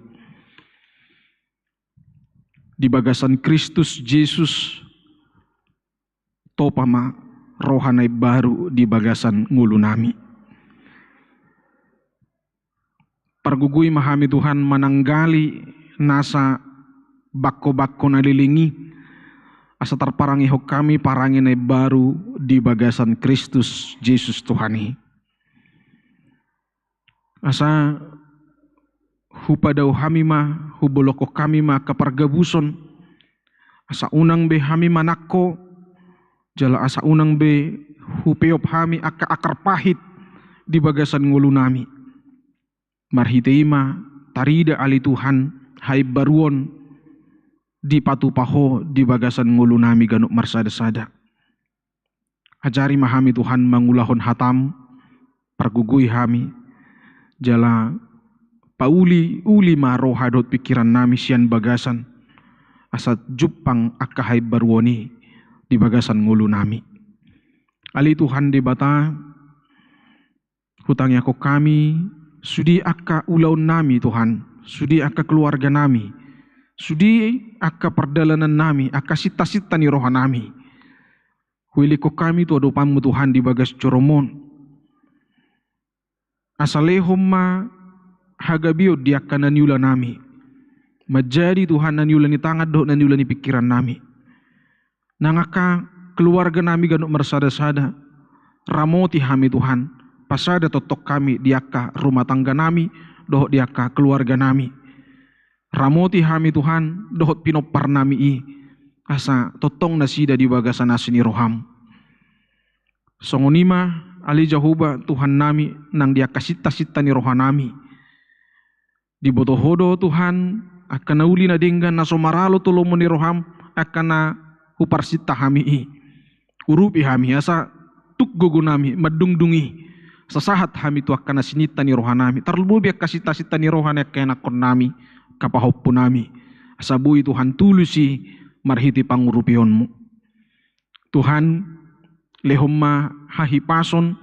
Di bagasan Kristus Jesus, topa ma roha na imbaru di bagasan ngolu nami. Pargogoi ma hami Tuhan mananggali nasa bangko-bangko na leleng i, asa tarparangehon hami parange na imbaru di bagasan Kristus Jesus Tuhan i. Asa hupadao hami ma, hubolongkon hami ma angka pargabuson, asa unang be hami manangko, jala asa unang be hupeop hami angka akar pahit di bagasan ngolu nami. Marhite i ma tarida ale Tuhan haimbaruon dipatupa Ho di bagasan ngolu nami ganup marsada-sada. Ajari ma hami Tuhan mangulahon hataM, pargogoi hami, jala pauli-uli ma roha dohot pingkiran nami sian bagasan, asa jumpang angka haimbaruon i di bagasan ngolu nami. Ale Tuhan Debata, hutangiangkon hami sude angka ulaon nami Tuhan, sude angka keluarga nami, sude angka pardalanan nami, angka sinta-sinta ni roha nami. Huelek hami tu adopanMu Tuhan di bagas joroMon. Asa lehon ma hagabeon di angka na niula nami. Manjadi Tuhan na niula ni tangan dohot na niula ni pingkiran nami. Nang angka keluarga nami ganup marsada-sada, ramoti hami Tuhan, pasada tongtong hami di angka rumah tangga nami, dohot di angka keluarga nami. Ramoti hami Tuhan, dohot pinompar nami i, asa tongtong nasida di bagasan asi ni rohaM. Songon i ma, ale Jahowa, Tuhan nami, nang di angka sinta-sinta ni roha nami. Diboto Ho do Tuhan, angka na uli na denggan na so maralo tu lomo ni rohaM, angka na huparsinta hami i. Urupi hami, asa tuk gogo nami, mandungdung i. Sasahat hami tu angka na sininta ni roha nami. Tarlumobi angka sinta-sinta ni roha ni angka ianakhon nami, angka pahompu nami. Asa boi Tuhan tulus i marhite pangurupionMu. Tuhan, lehon ma hahipason,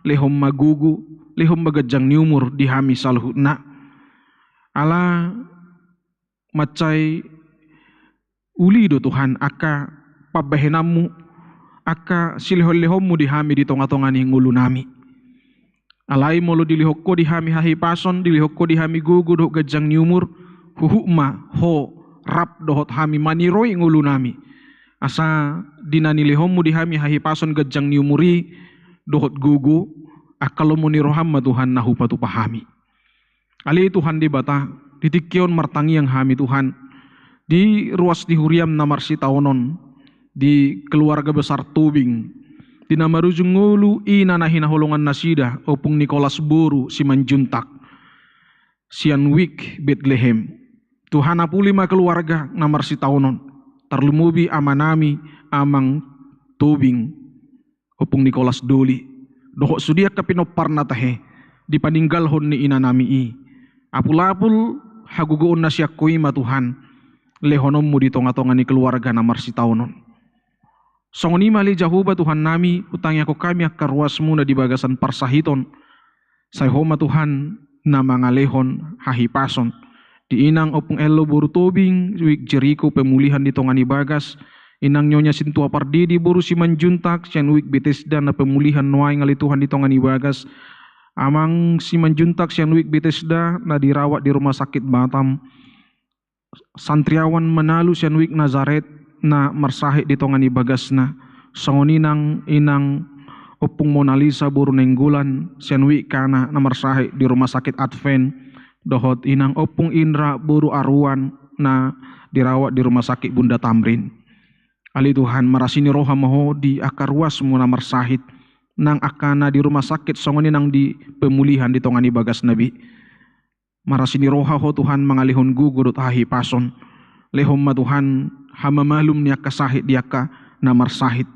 lehon ma gogo, lehon ma ganjang ni umur di hami saluhutna. Ala mansai uli do Tuhan angka pambahenanMu, angka silehon-lehonMu di hami di tonga-tonga ni ngolu nami. Alai molo dilehon Ho di hami hahipason, dilehon Ho di hami gogo dohot ganjang ni umur, huhut ma Ho rap dohot hami maniroi ngolu nami. Asa di na nilehonMu di hami hahipason, ganjang ni umur i dohot gogo, angka lomo ni rohaM ma Tuhan na hupatupa hami. Ale Tuhan Debata, di tingki on martangiang hami Tuhan, di ruas ni huriaM na marsitaonon, di keluarga besar Tobing, di na marujung ngolu ina na hinaholongan nasida, Ompung Nikolas boru Simanjuntak, sian Wijk Betlehem. Tuhan, apuli ma keluarga na marsitaonon, tarlumobi ama nami, Amang Tobing, Ompung Nikolas Doli, dohot sude angka pinomparna tahe, di paninggalhon ni ina nami i. Apul-apul hagogoon na sian Ho i ma Tuhan, lehononMu di tonga-tonga ni keluarga na marsitaonon. Songon i ma ale Jahowa Tuhan nami, hutangiangkon hami angka ruasMu na di bagasan parsahiton. Sai Ho ma Tuhan na mangalehon hahipason di inang Ompung Ello boru Tobing, Wijk Jeriko Pemulihan di tonga ni bagas, Inang Nyonya Sintua Pardidi boru Simanjuntak sian Wik Betesda na pemulihan nuaeng ale Tuhan di tonga ni bagas. Amang Simanjuntak sian Wik Betesda na dirawat di Rumah Sakit Batam. Santriawan Manalu sian Wik Nazaret na marsahit di tonga ni bagasna. Songon i nang inang Ompung Monalisa boru Nainggolan sian Wik Kana na marsahit di Rumah Sakit Advent. Dohot inang Ompung Indra boru Aruan na dirawat di Rumah Sakit Bunda Tamrin. Ale Tuhan, marasi ni roha ma Ho di angka ruasmu na marsahit, nang angka na di rumah sakit songon i nang di pemulihan di tonga ni bagasna be. Marasi ni roha Ho Tuhan mangalehon gogo dohot hahipason. Lehon ma Tuhan hamamalum ni angka sahit di angka na marsahit.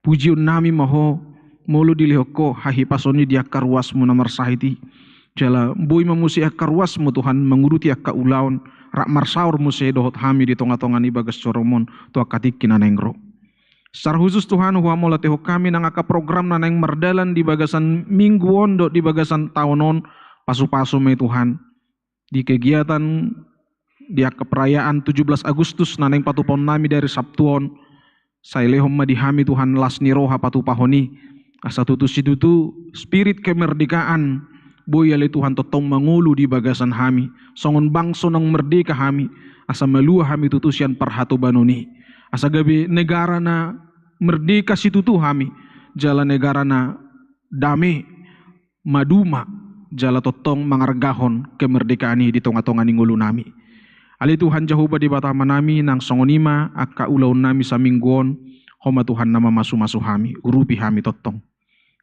Pujionnami ma Ho, molo dilehon Ho hahipason i di angka ruasmu na marsahit i. Jala boi ma muse angka ruasmu Tuhan manguduti angka ulaon, rap marsaor muse dohot hami di tonga-tonga ni bagas joroMon tu angka tingki na naeng ro. Secara khusus Tuhan, huhamauliatehon hami nang angka program na naeng mardalan di bagasan minggu on dohot di bagasan taon on, pasu-pasu ma i Tuhan. Di kegiatan di angka perayaan tujuh belas Agustus na naeng patupaonnami di ari Sabtu on, sai lehon ma di hami Tuhan las ni roha patupahon i, asa tutu situtu spirit kemerdekaan boi ale Tuhan tongtong mangolu di bagasan hami, songon bangso naung merdeka hami, asa malua hami tutu sian parhatobanon i, asa gabe negara na merdeka situtu hami, jala negara na dame, maduma, jala tongtong mangargahon kemerdekaan i di tonga-tonga ni ngolunami. Ale Tuhan Jahowa Debata Amanami, nang songon i ma angka ulaonnami saminggu on, Ho ma Tuhan na mamasu-masu hami, urupi hami tongtong.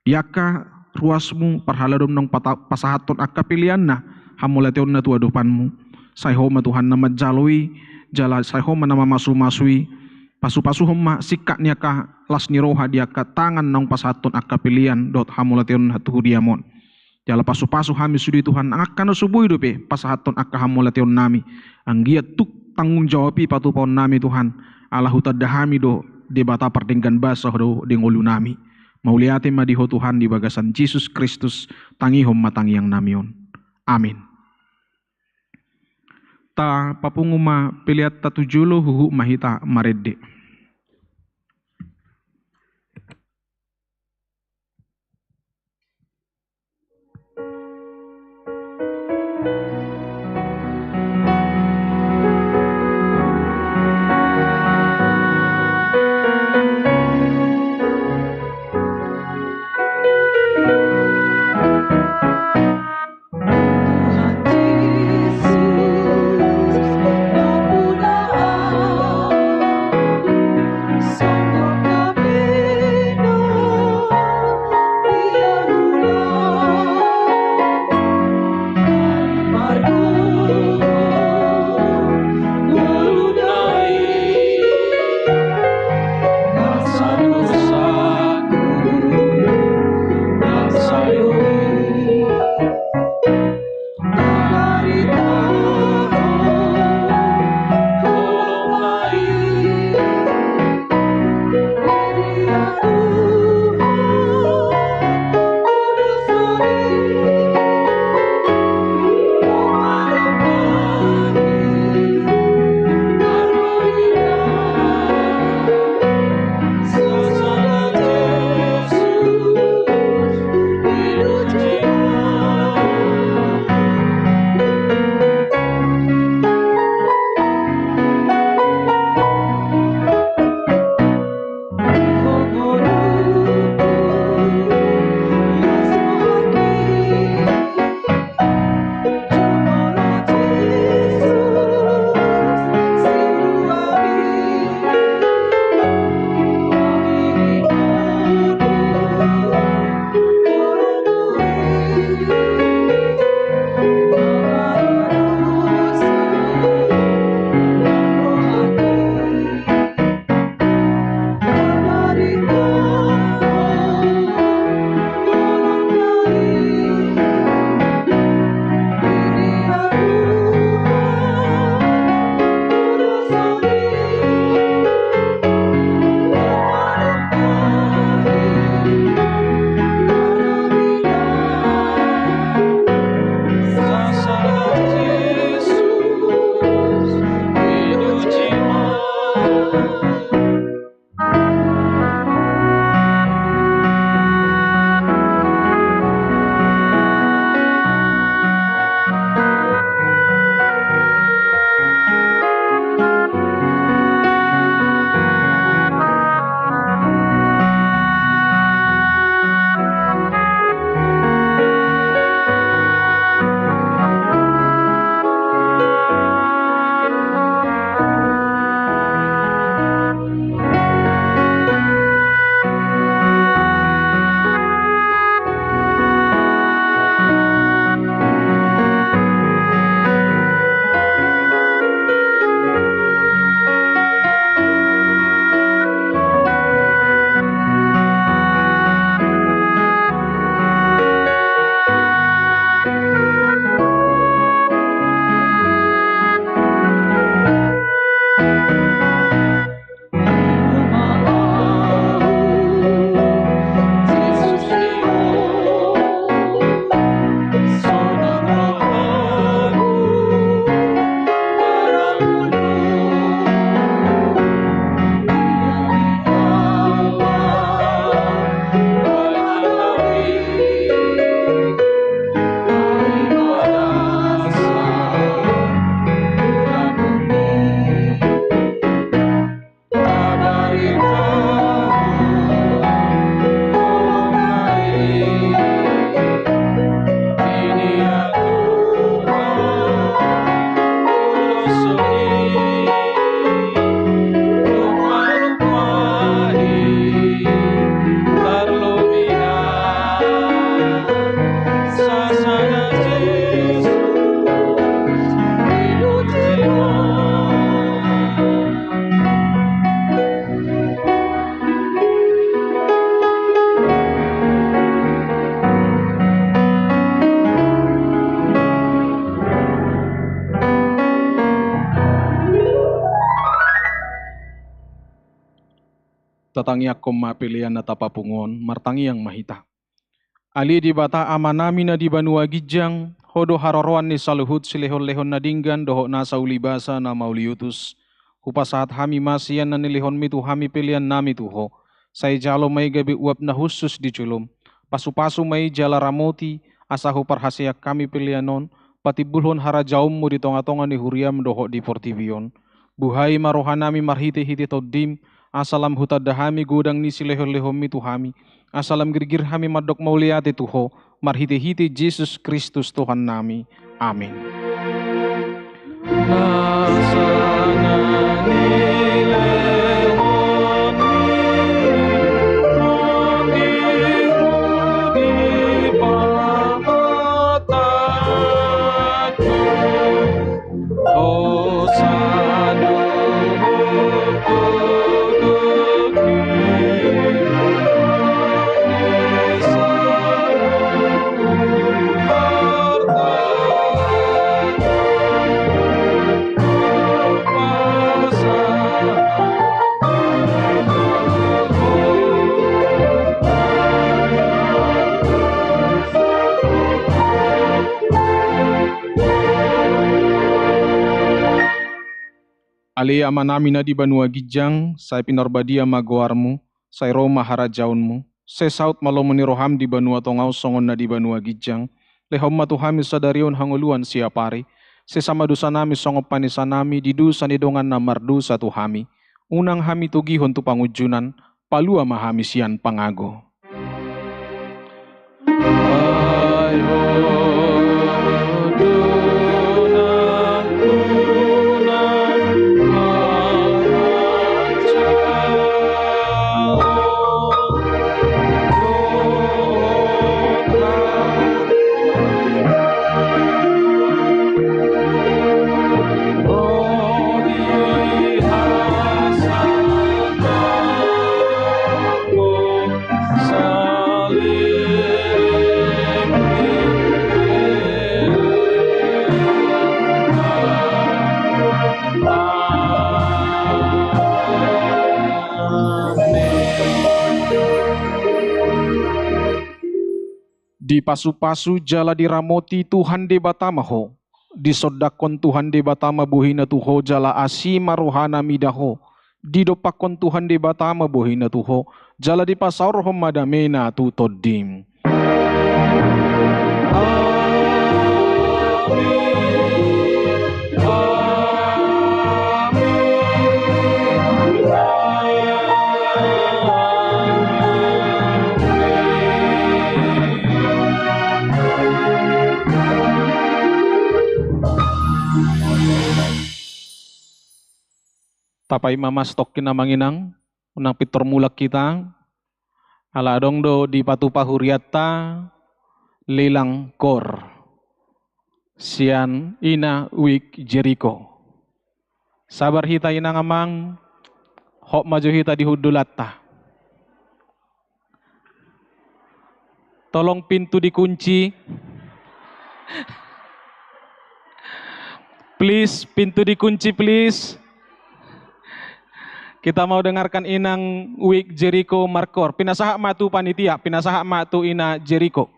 Di angka ruasmu parhaladom naung pata-, pasahathon angka peleanna, hamauliateonna tu adopanmu. Sai Ho ma Tuhan na manjalo i, jala sai Ho ma na mamasu-masu i, pasu-pasuhon ma singkat ni angka las ni roha di angka tangan naung pasahathon angka pelean dohot hamauliateonna tu huriaMon. Jala pasu-pasu hami sude Tuhan angka na so boi dope pasahathon angka hamauliateonnami. Anggiat tuk tanggung jawab i patupaonnami Tuhan. Ala hutanda hami do Debata pardenggan basa do di ngolunami. Mauliate ma di Ho Tuhan di bagasan Jesus Kristus, tangihon ma tangiangnami on. Amin. Tapapungu ma peleanta tu jolo, huhut ma hita marende. Tatangiangkon ma pelean na tapapungu on, martangiang ma hita. Ale Debata Amanami na di banua ginjang, Ho do haroroan ni saluhut silehonlehon na denggan dohot nasa ulibasa na mauliutus. Hupasahat hami ma sian na nilehonmi tu hami peleannami tu Ho. Sai jalo ma i gabe uap na hushus di jolom. Pasupasu ma i jala ramoti, asa huparhaseang hami pelean on patimbulhon harajaonmu di tongatonga ni huriam dohot di portibi on. Buhai ma rohanami marhitehite Tondim, asa lam hutanda hami godang ni silehonlehonmi tu hami, asa lam girgir hami mandok mauliate tu Ho, marhitehite Jesus Kristus Tuhannami. Amin. Ale Amanami na di banua ginjang, sai pinarbadia ma goarmu, sai ro ma harajaonmu, sai saut ma lomo ni roham di banua tonga on songon na di banua ginjang. Lehon ma tu hami sadari on hangoluan siapari, sesa ma dosanami songon panesanami di dosa ni dongan na mardosa tu hami. Unang hami togihon tu pangunjunan, palua ma hami sian pangago. Dipasupasu jala diramoti Tuhan Debata ma ho. Disondangkon Tuhan Debata ma bohina tu ho jala asi ma rohana mida ho. Didompakkon Tuhan Debata ma bohina tu ho jala dipasaorhon ma damena tu tondim. Tapaima ma stokkin amang inang, unang pintor mulak hita, ala adong do dipatupa hurianta lelang kor sian Ina Wik Jeriko. Sabar hita inang amang, hot ma jo hita di hundulanta. Tolong pintu dikunci. Please, pintu dikunci, please. Kita mau dengarkan Inang Wik Jeriko Markor. Pinasahat ma tu panitia, pinasahat ma tu Ina Jeriko.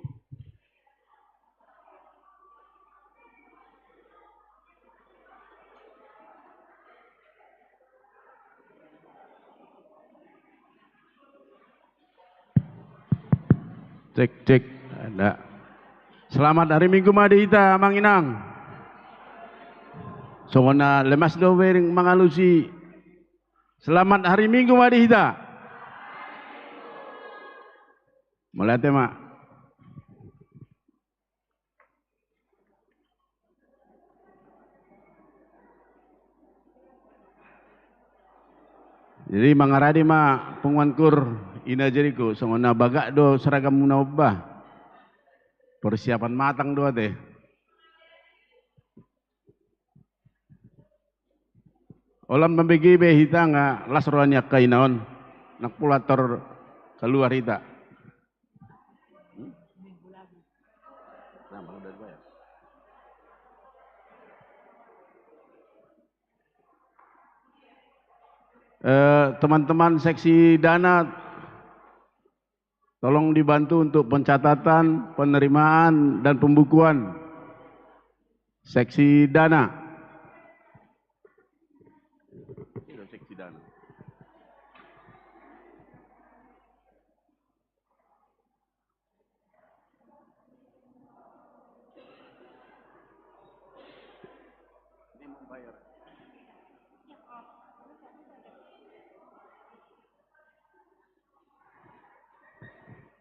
Cek, cek. Ada. Selamat hari Minggu ma di hita, amang inang. Songon na lemas do bering mangalusi. Selamat hari Minggu ma di hita. Mauliate ma. Jadi mangarade ma punguan kur Ina Jeriko, songon na bagak do seragammu na omba. Persiapan matang do ate. Holan mambege be hita nga las roha ni angka ina on. Nang pola tor kaluar hita. Eh, teman-teman seksi dana, tolong dibantu untuk pencatatan, penerimaan, dan pembukuan seksi dana. Seksi dana.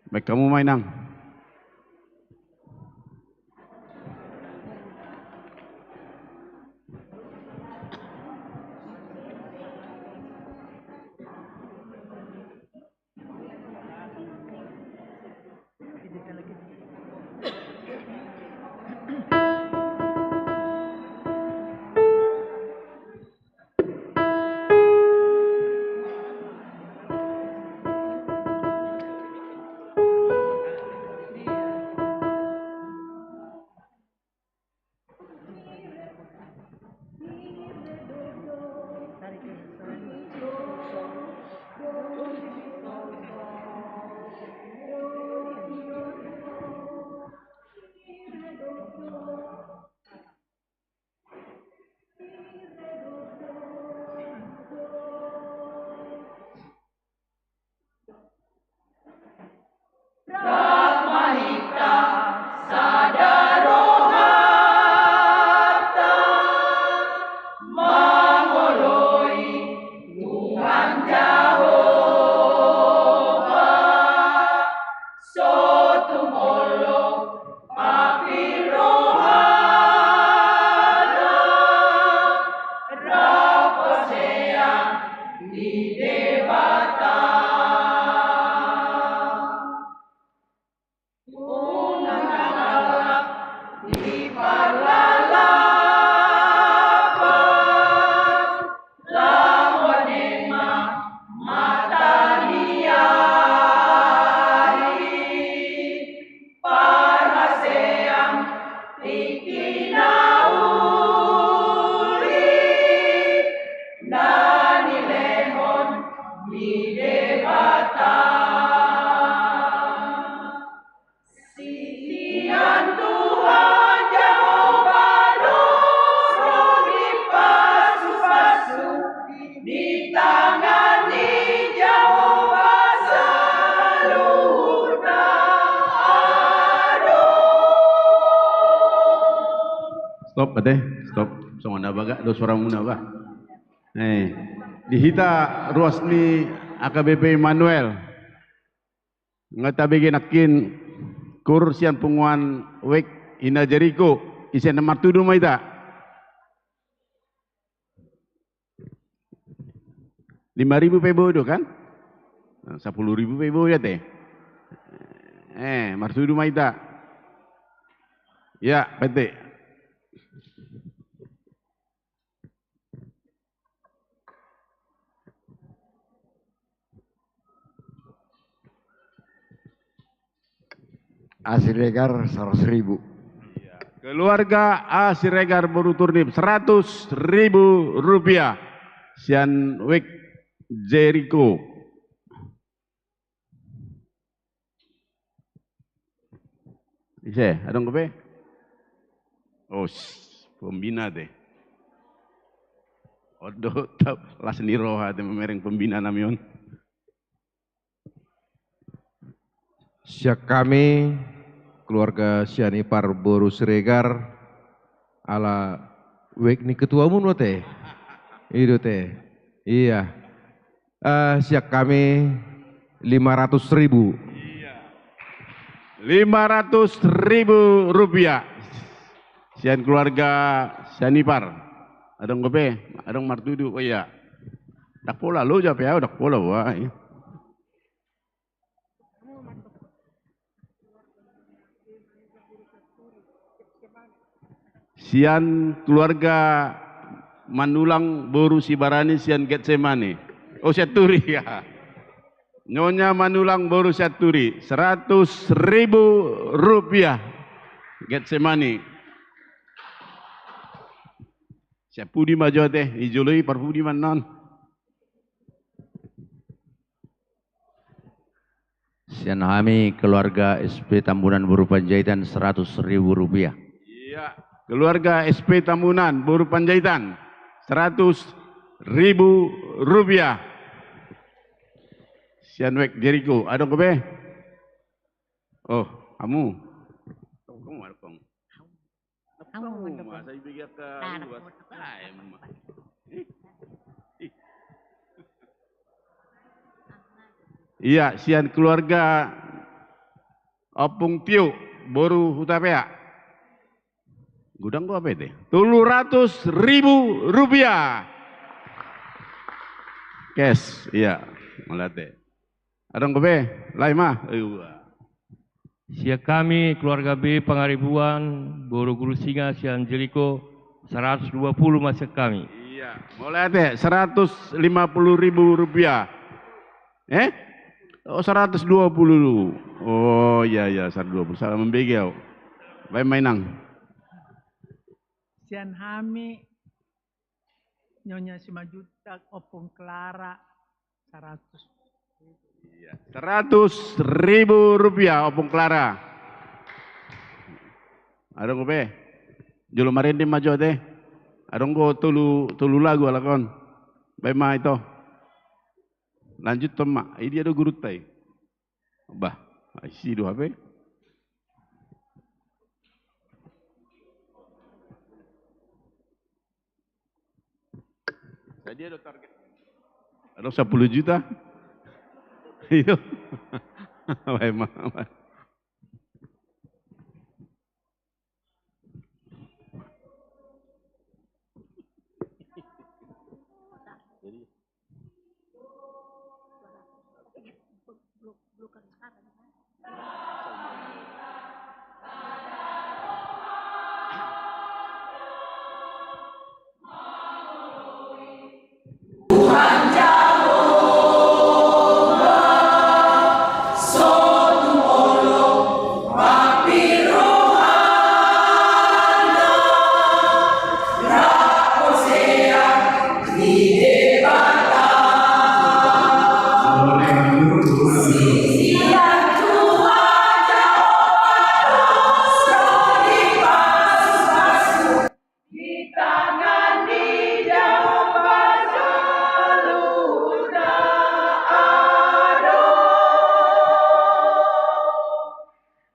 Baik, kamu main, Nang. Rap ma hita sada rohanta mangoloi Tuhan Jahowa. Sotung holong, pampir rohana, rap paseang di Debata. Unang halak di parlalapan, laho adema mata ni ari, parhaseang tingki na uli na nilehon ni Debata. Sian Tuhan Jahowa do ro ni pasupasu, di tangan ni Jahowa saluhutna adong. Stop, ate, stop. Songon na bagak do suaramuna, bah. Eh, di hita ruas ni A K B P Immanuel. Nga tabege nangkin kur sian punguan Wijk Ina Jeriko, ise na martudu ma hita. Lima ribu pe boi do kan? Nah, sapuluh ribu pe boi ate. Eh, martudu ma hita. Ya, pete. A Siregar seratus ribu. Keluarga A Siregar boru Turnip, seratus ribu rupiah. Sian Wijk Jeriko. Ise, adong dope? Os, pembina te. On do, las ni roha te mamereng pembina nami on. Sian hami, keluarga Sianipar boru Siregar, ala wijk ni ketuamu do ate. I do ate. Iya. Eh, sian hami lima ratus ribu. Iya. Lima ratus ribu rupiah. Sian keluarga Sianipar. Adong dope, adong martudu, oh iya. Ndang pola loja pe au, ndang pola, wah. Sian keluarga Manulang boru Sibarani sian Getsemani. Oh, Sianturi, ya. Nyonya Manulang boru Sianturi, seratus ribu rupiah. Getsemani. Sian pudi ma jo ate, dijoloi parpudi ma annon. Sian hami keluarga S P Tambunan boru Panjaitan seratus ribu rupiah. Iya, keluarga S P Tambunan boru Panjaitan seratus ribu rupiah. Sian wijk Jeriko, adong dope? Oh, hamu. Hamu, adong. Hamu, masa ibege angka luas. Iya, sian keluarga Ompung Tio boru Hutapea. Godang do hape ate. Tolu ratus ribu rupiah. Cash, iya. Mauliate. Adong dope, lae ma. Sian hami keluarga B Pangaribuan boru Guru Singa sian Jeriko, seratus dua puluh ma sian hami. Iya, mauliate, seratus lima puluh ribu rupiah. Eh? Oh, seratus dua puluh. Oh, iya, iya, seratus dua puluh. Salah mambege au. Baen ma, Inang. Sian hami Nyonya Simanjuntak, Ompung Clara, seratus. Iya, seratus ribu rupiah, Ompung Clara. Adong dope? Jolo marende ma jo ate. Adong do tolu, tolu lagu halak on. Baen ma ito. Lanjuthon ma. Idia do gurunta i? Bah, isi do hape. Sadia do target? Adong sampulu juta. Iyo. Baen ma.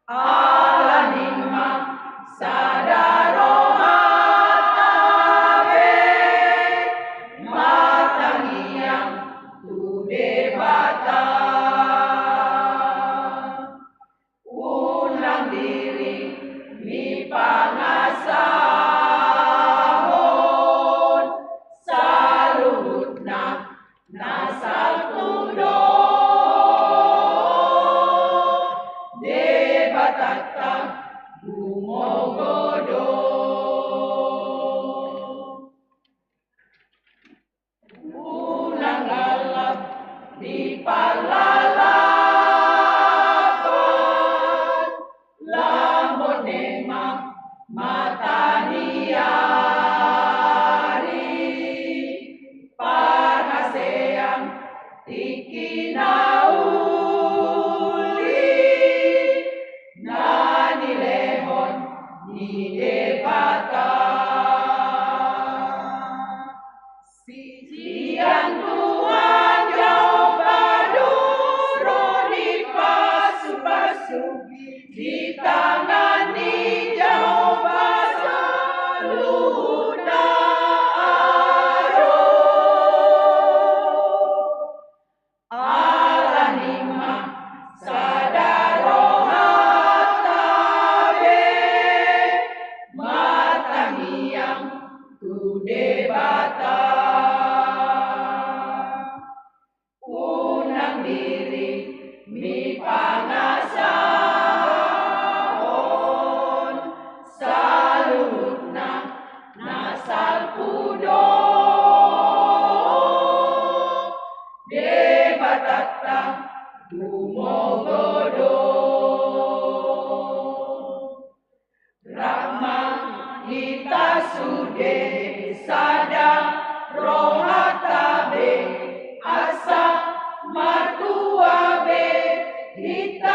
Alani ma sada rohanta be martangiang tu Debata. Unang diri ni pangasahon saluhutna na salpu do, Debatanta gumogo do. Unang lalap ni parlalapan, lambok ni ma mata ni ari, parhaseang tingki na uli na nilehon ni Debata. Sian Tuhan Jahowa do ro ni pasupasu, di tangan ni Jahowa saluhutna adong. Alani ma sada rohanta be martangiang tu Debata. Unang diri ni pangasahon saluhutna na salpu do, Debatanta gumogo do. Rap ma hita sude sada rohanta be, asa martua be hita.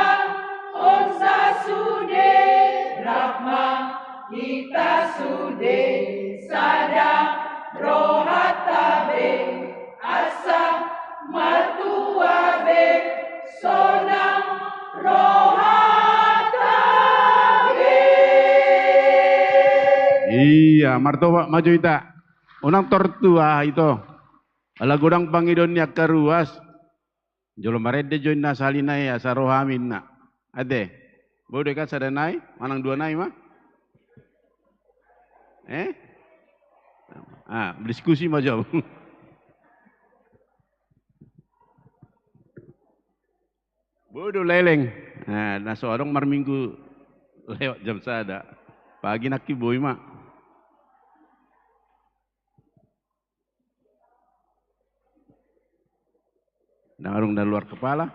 Iya, martopak ma jo hita. Unang tortua ito. Ala godang pangidoan ni angka ruas. Jolo marende jo inna sahali nai asa ro hami inna. Ate. Boi do kan sada nai, manang dua nai ma? Eh? Ah, diskusi ma jo. Boi do leleng. Nah, na so adong marminggu lewat jam sada. Pagi nangkin boi ma. Ndang adong na luar kepala.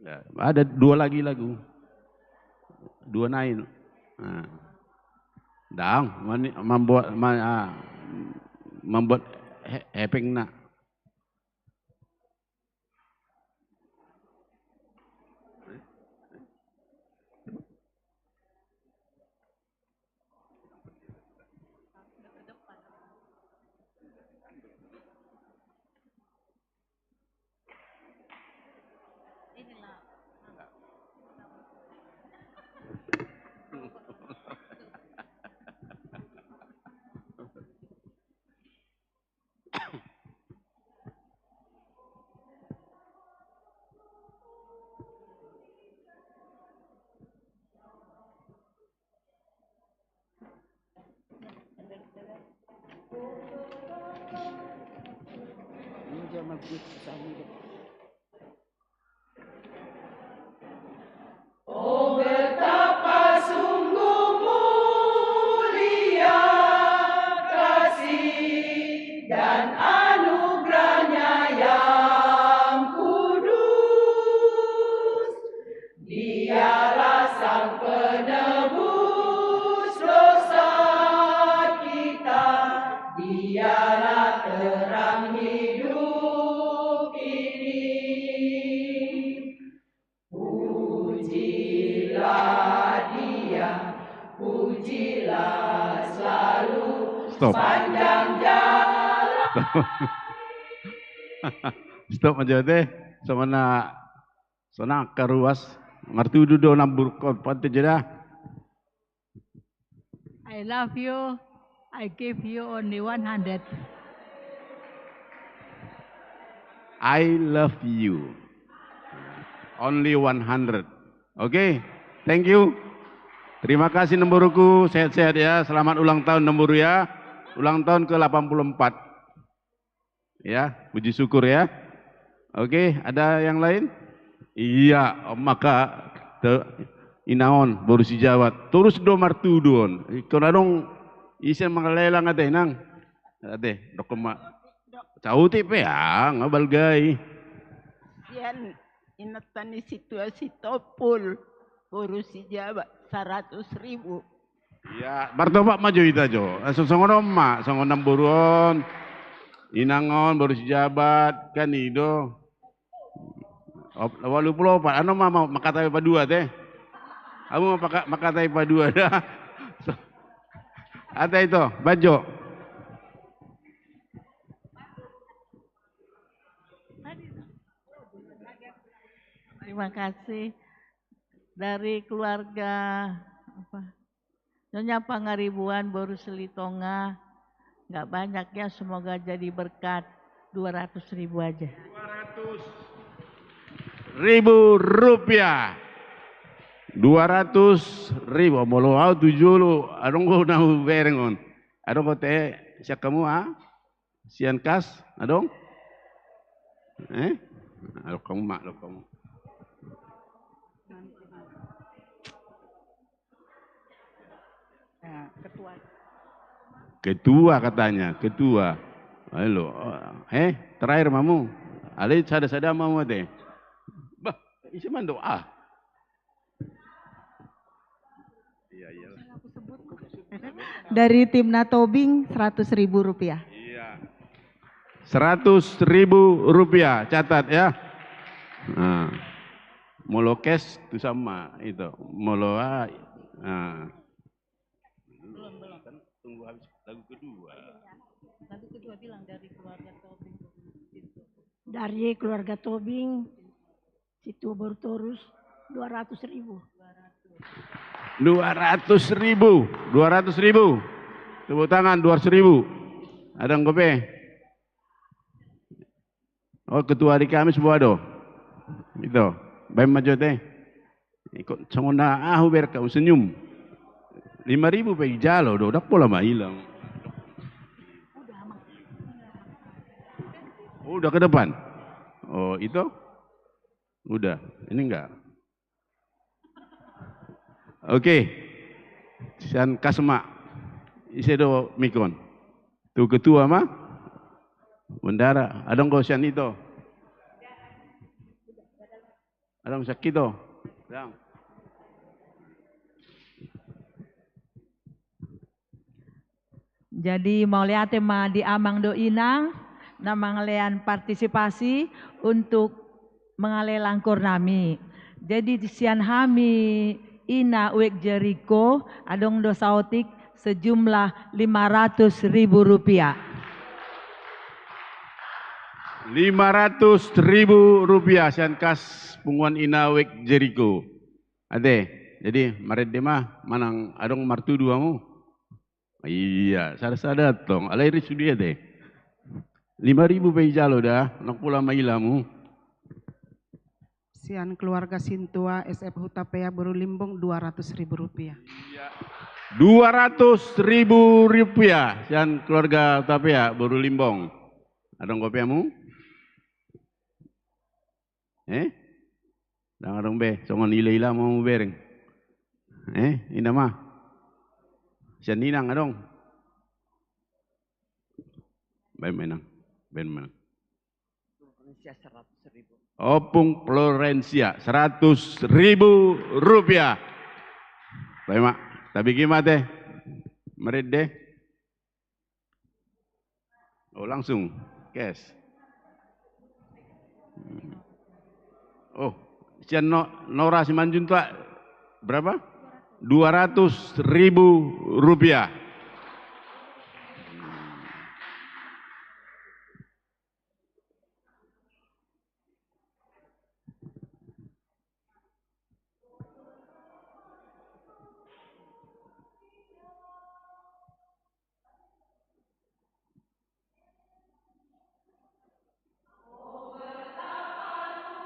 Ya, ada dua lagi lagu. Dua nai. Nah. Ndang, mani-, mambuat, ma-, ah, mambuat he-, hepengna. Oh, betapa sungguh mulia kasih dan anugerahnya yang kudus. Dialah Sang Penebus dosa kita, Dialah terang hidup ini. Pujilah Dia, pujilah selalu. Stop. Sepanjang jalan. Stop. Stop aja deh. Sama na, sana karuas. Martudu do namburkon. Pante jeda. I love you. I give you only one hundred. I love you. Only one hundred. Oke, thank you. Terima kasih namboruku, sehat-sehat ya. Selamat ulang tahun namboru ya. Ulang tahun ke delapan puluh empat. Ya, puji syukur ya. Oke, ada yang lain? Iya, maka te, inangon boru Sijabat. Torus do martudu on. Ingkon adong ise mangalelang ate inang. Ate, dokkon ma. Cauti pe ya, nga balgai. Sian inanta ni situa Sitompul, boru Sijabat, saratus ribu. Iya, martopak ma jo hita jo. Eh, so-, songon on ma, songon namboru on. Inangon, boru Sijabat, kan i do. Op-, walu pulu opat, anu ma, ma, makatai padua te. Amu ma paka-, makatai padua da. So, ate ito, bajo. Terima kasih. Dari keluarga apa? Nyonya Pangaribuan, boru Silitonga, nggak banyak ya, semoga jadi berkat. Dua ratus ribu aja. Dua ratus ribu rupiah. Dua ratus ribu, molo au tu jolo, adong do na hubereng on. Adong do te, sian hamu, ah? Sian kas, adong? Eh? Adong hamu, mak, adong hamu. Nah, ketua. Ketua katanya, ketua. Ayo lo, eh, terakhir mamu. Alai sada-sada mamu ate. Bah, isi mandok ah. Iya, iya. Dari tim Natobing, seratus ribu rupiah. Iya. Seratus ribu rupiah, catat ya. Nah. Molo cash tu sama itu. Molo, ah, nah. Belum, belum. Kan tunggu habis lagu kedua. Lagu kedua. Dari keluarga Tobing, Sintua boru Torus, dua ratus ribu. Dua ratus ribu, dua ratus ribu. Tepuk tangan, dua ratus ribu. Adong dope? Oh, ketua hari Kamis boha do? Ito, baen ma jo ate. Iko songon na ahu berka senyum. Lima ribu pe dijalo do, ndang pola maila. Udah ke depan. Oh, itu? Udah. Ini enggak. Oke. Sian kas ma. Ise do mik on? Tu ketua ma. Bendahara. Adong do sian ito? Adong sian ito? Adong. Jadi mauliate ma di amang dohot inang na mangalean partisipasi untuk mangalean langkor nami. Jadi sian hami Ina Wijk Jeriko, adong do saotik sejumlah lima ratus ribu rupiah. Lima ratus ribu rupiah sian kas punguan Ina Wijk Jeriko. Ate, jadi marende ma, manang adong martudu hamu? Iya, sada-sada tong. Alai ri sude ate. Lima ribu pe dijalo da, ndang pola maila hamu. Sian keluarga Sintua S F Hutapea boru Limbong, dua ratus ribu rupiah. Iya. Dua ratus ribu rupiah sian keluarga Hutapea boru Limbong. Adong dope hamu? Eh? Ndang adong be, songon ila-ila ma hamu bereng. Eh, inda ma. Sian inang adong. Baen ma inang. Baen ma inang. Florencia seratus ribu. Opung Florencia, seratus ribu rupiah. Baen ma, tabege ma ate. Marende. Oh, langsung cash. Oh, sian no, Nora Simanjuntak berapa? Dua ratus ribu rupiah.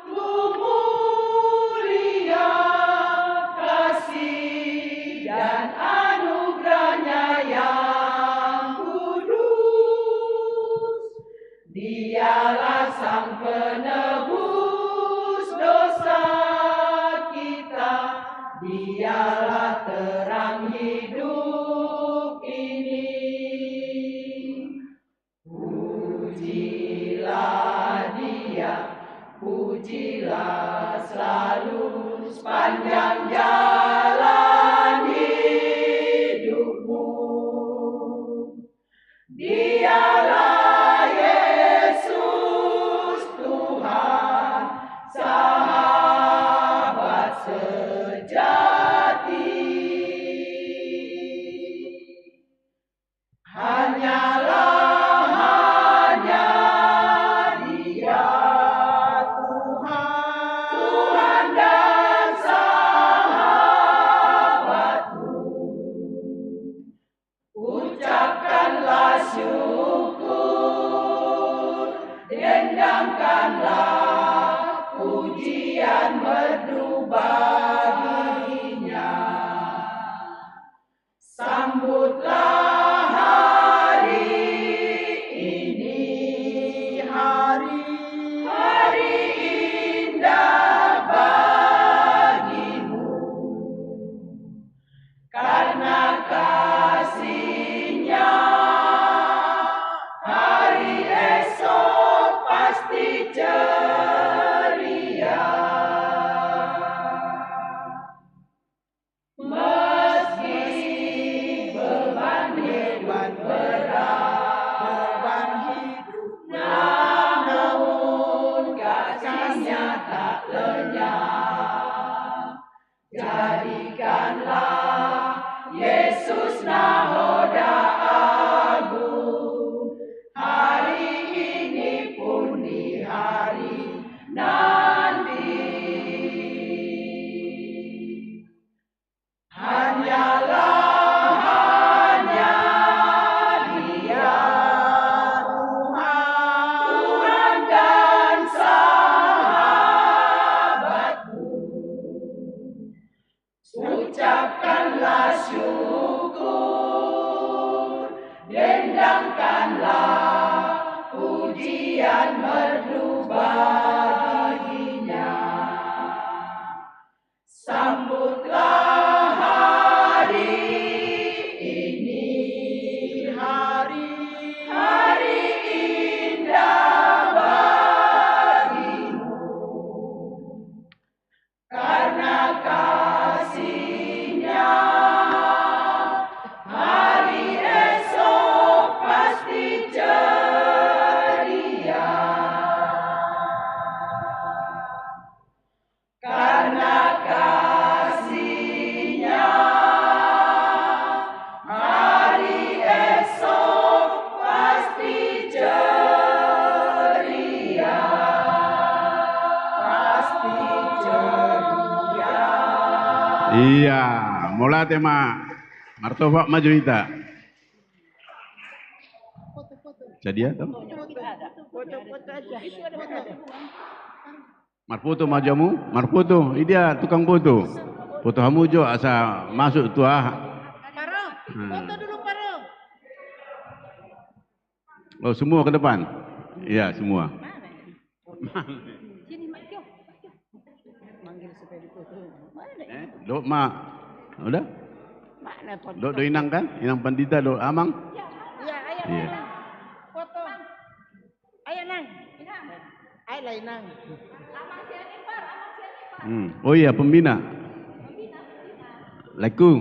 Mulia kasih dan anugerahnya yang kudus. Dialah Sang Penebus dosa kita, Dialah terang hidup ini. Pujilah Dia, pujilah selalu sepanjang jalan hidupmu. Dialah Yesus Tuhan, sahabat sejati. Hanyalah hanya Dia Tuhan, Tuhan dan sahabat. Merdu baginya. Sambutlah hari ini, hari, hari indah bagimu. Karena kasihnya, hari esok pasti ceria. Karena kasihnya, hari esok pasti ceria, pasti ceria. Ia, mauliate ma. Martopak ma jo hita. Jadi ya, toh? Marfoto ma jo hamu, marfoto. Idia tukang foto. Foto hamu jo asa masuk tu aha. Paro, hmm, foto dulu, Paro. Oh, semua ke depan. Iya, semua. Sini, Mak Jo. Manggil supaya difoto. Eh, dohot ma. Udah? Mana foto? Dohot, dohot inang kan? Inang pandita, dohot amang? Iya, ayo. Iya. Foto. Ayo, Nang. Ayo lah, Inang. Hmm. Oh iya, pembina. Laengku,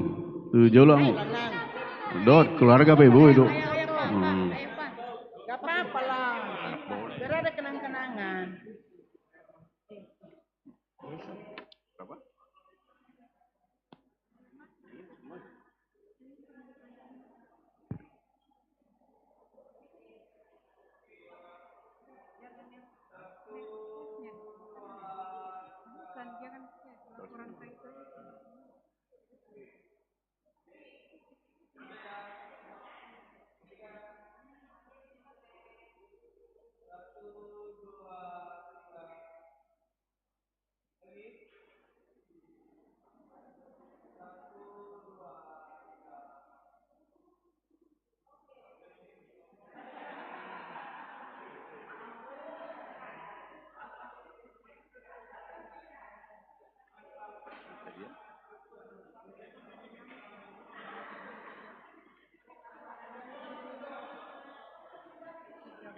tu jolo hamu. Ayo lah, Nang. Dohot keluarga pe boi do. Ayo, ayo, Pak. Hmm. Ayo, Pak. Gak apa-apa lah. Biar ada kenang-kenangan. Bukan, dia kan laporan saya itu.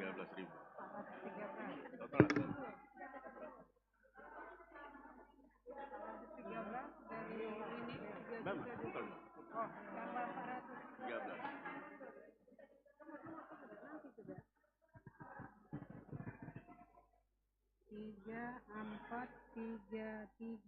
Tiga belas ribu. Total. Tiga belas dari ini, tiga juta dua. Oh, tambah empat ratus. Tiga belas. Tiga, empat, tiga, tiga.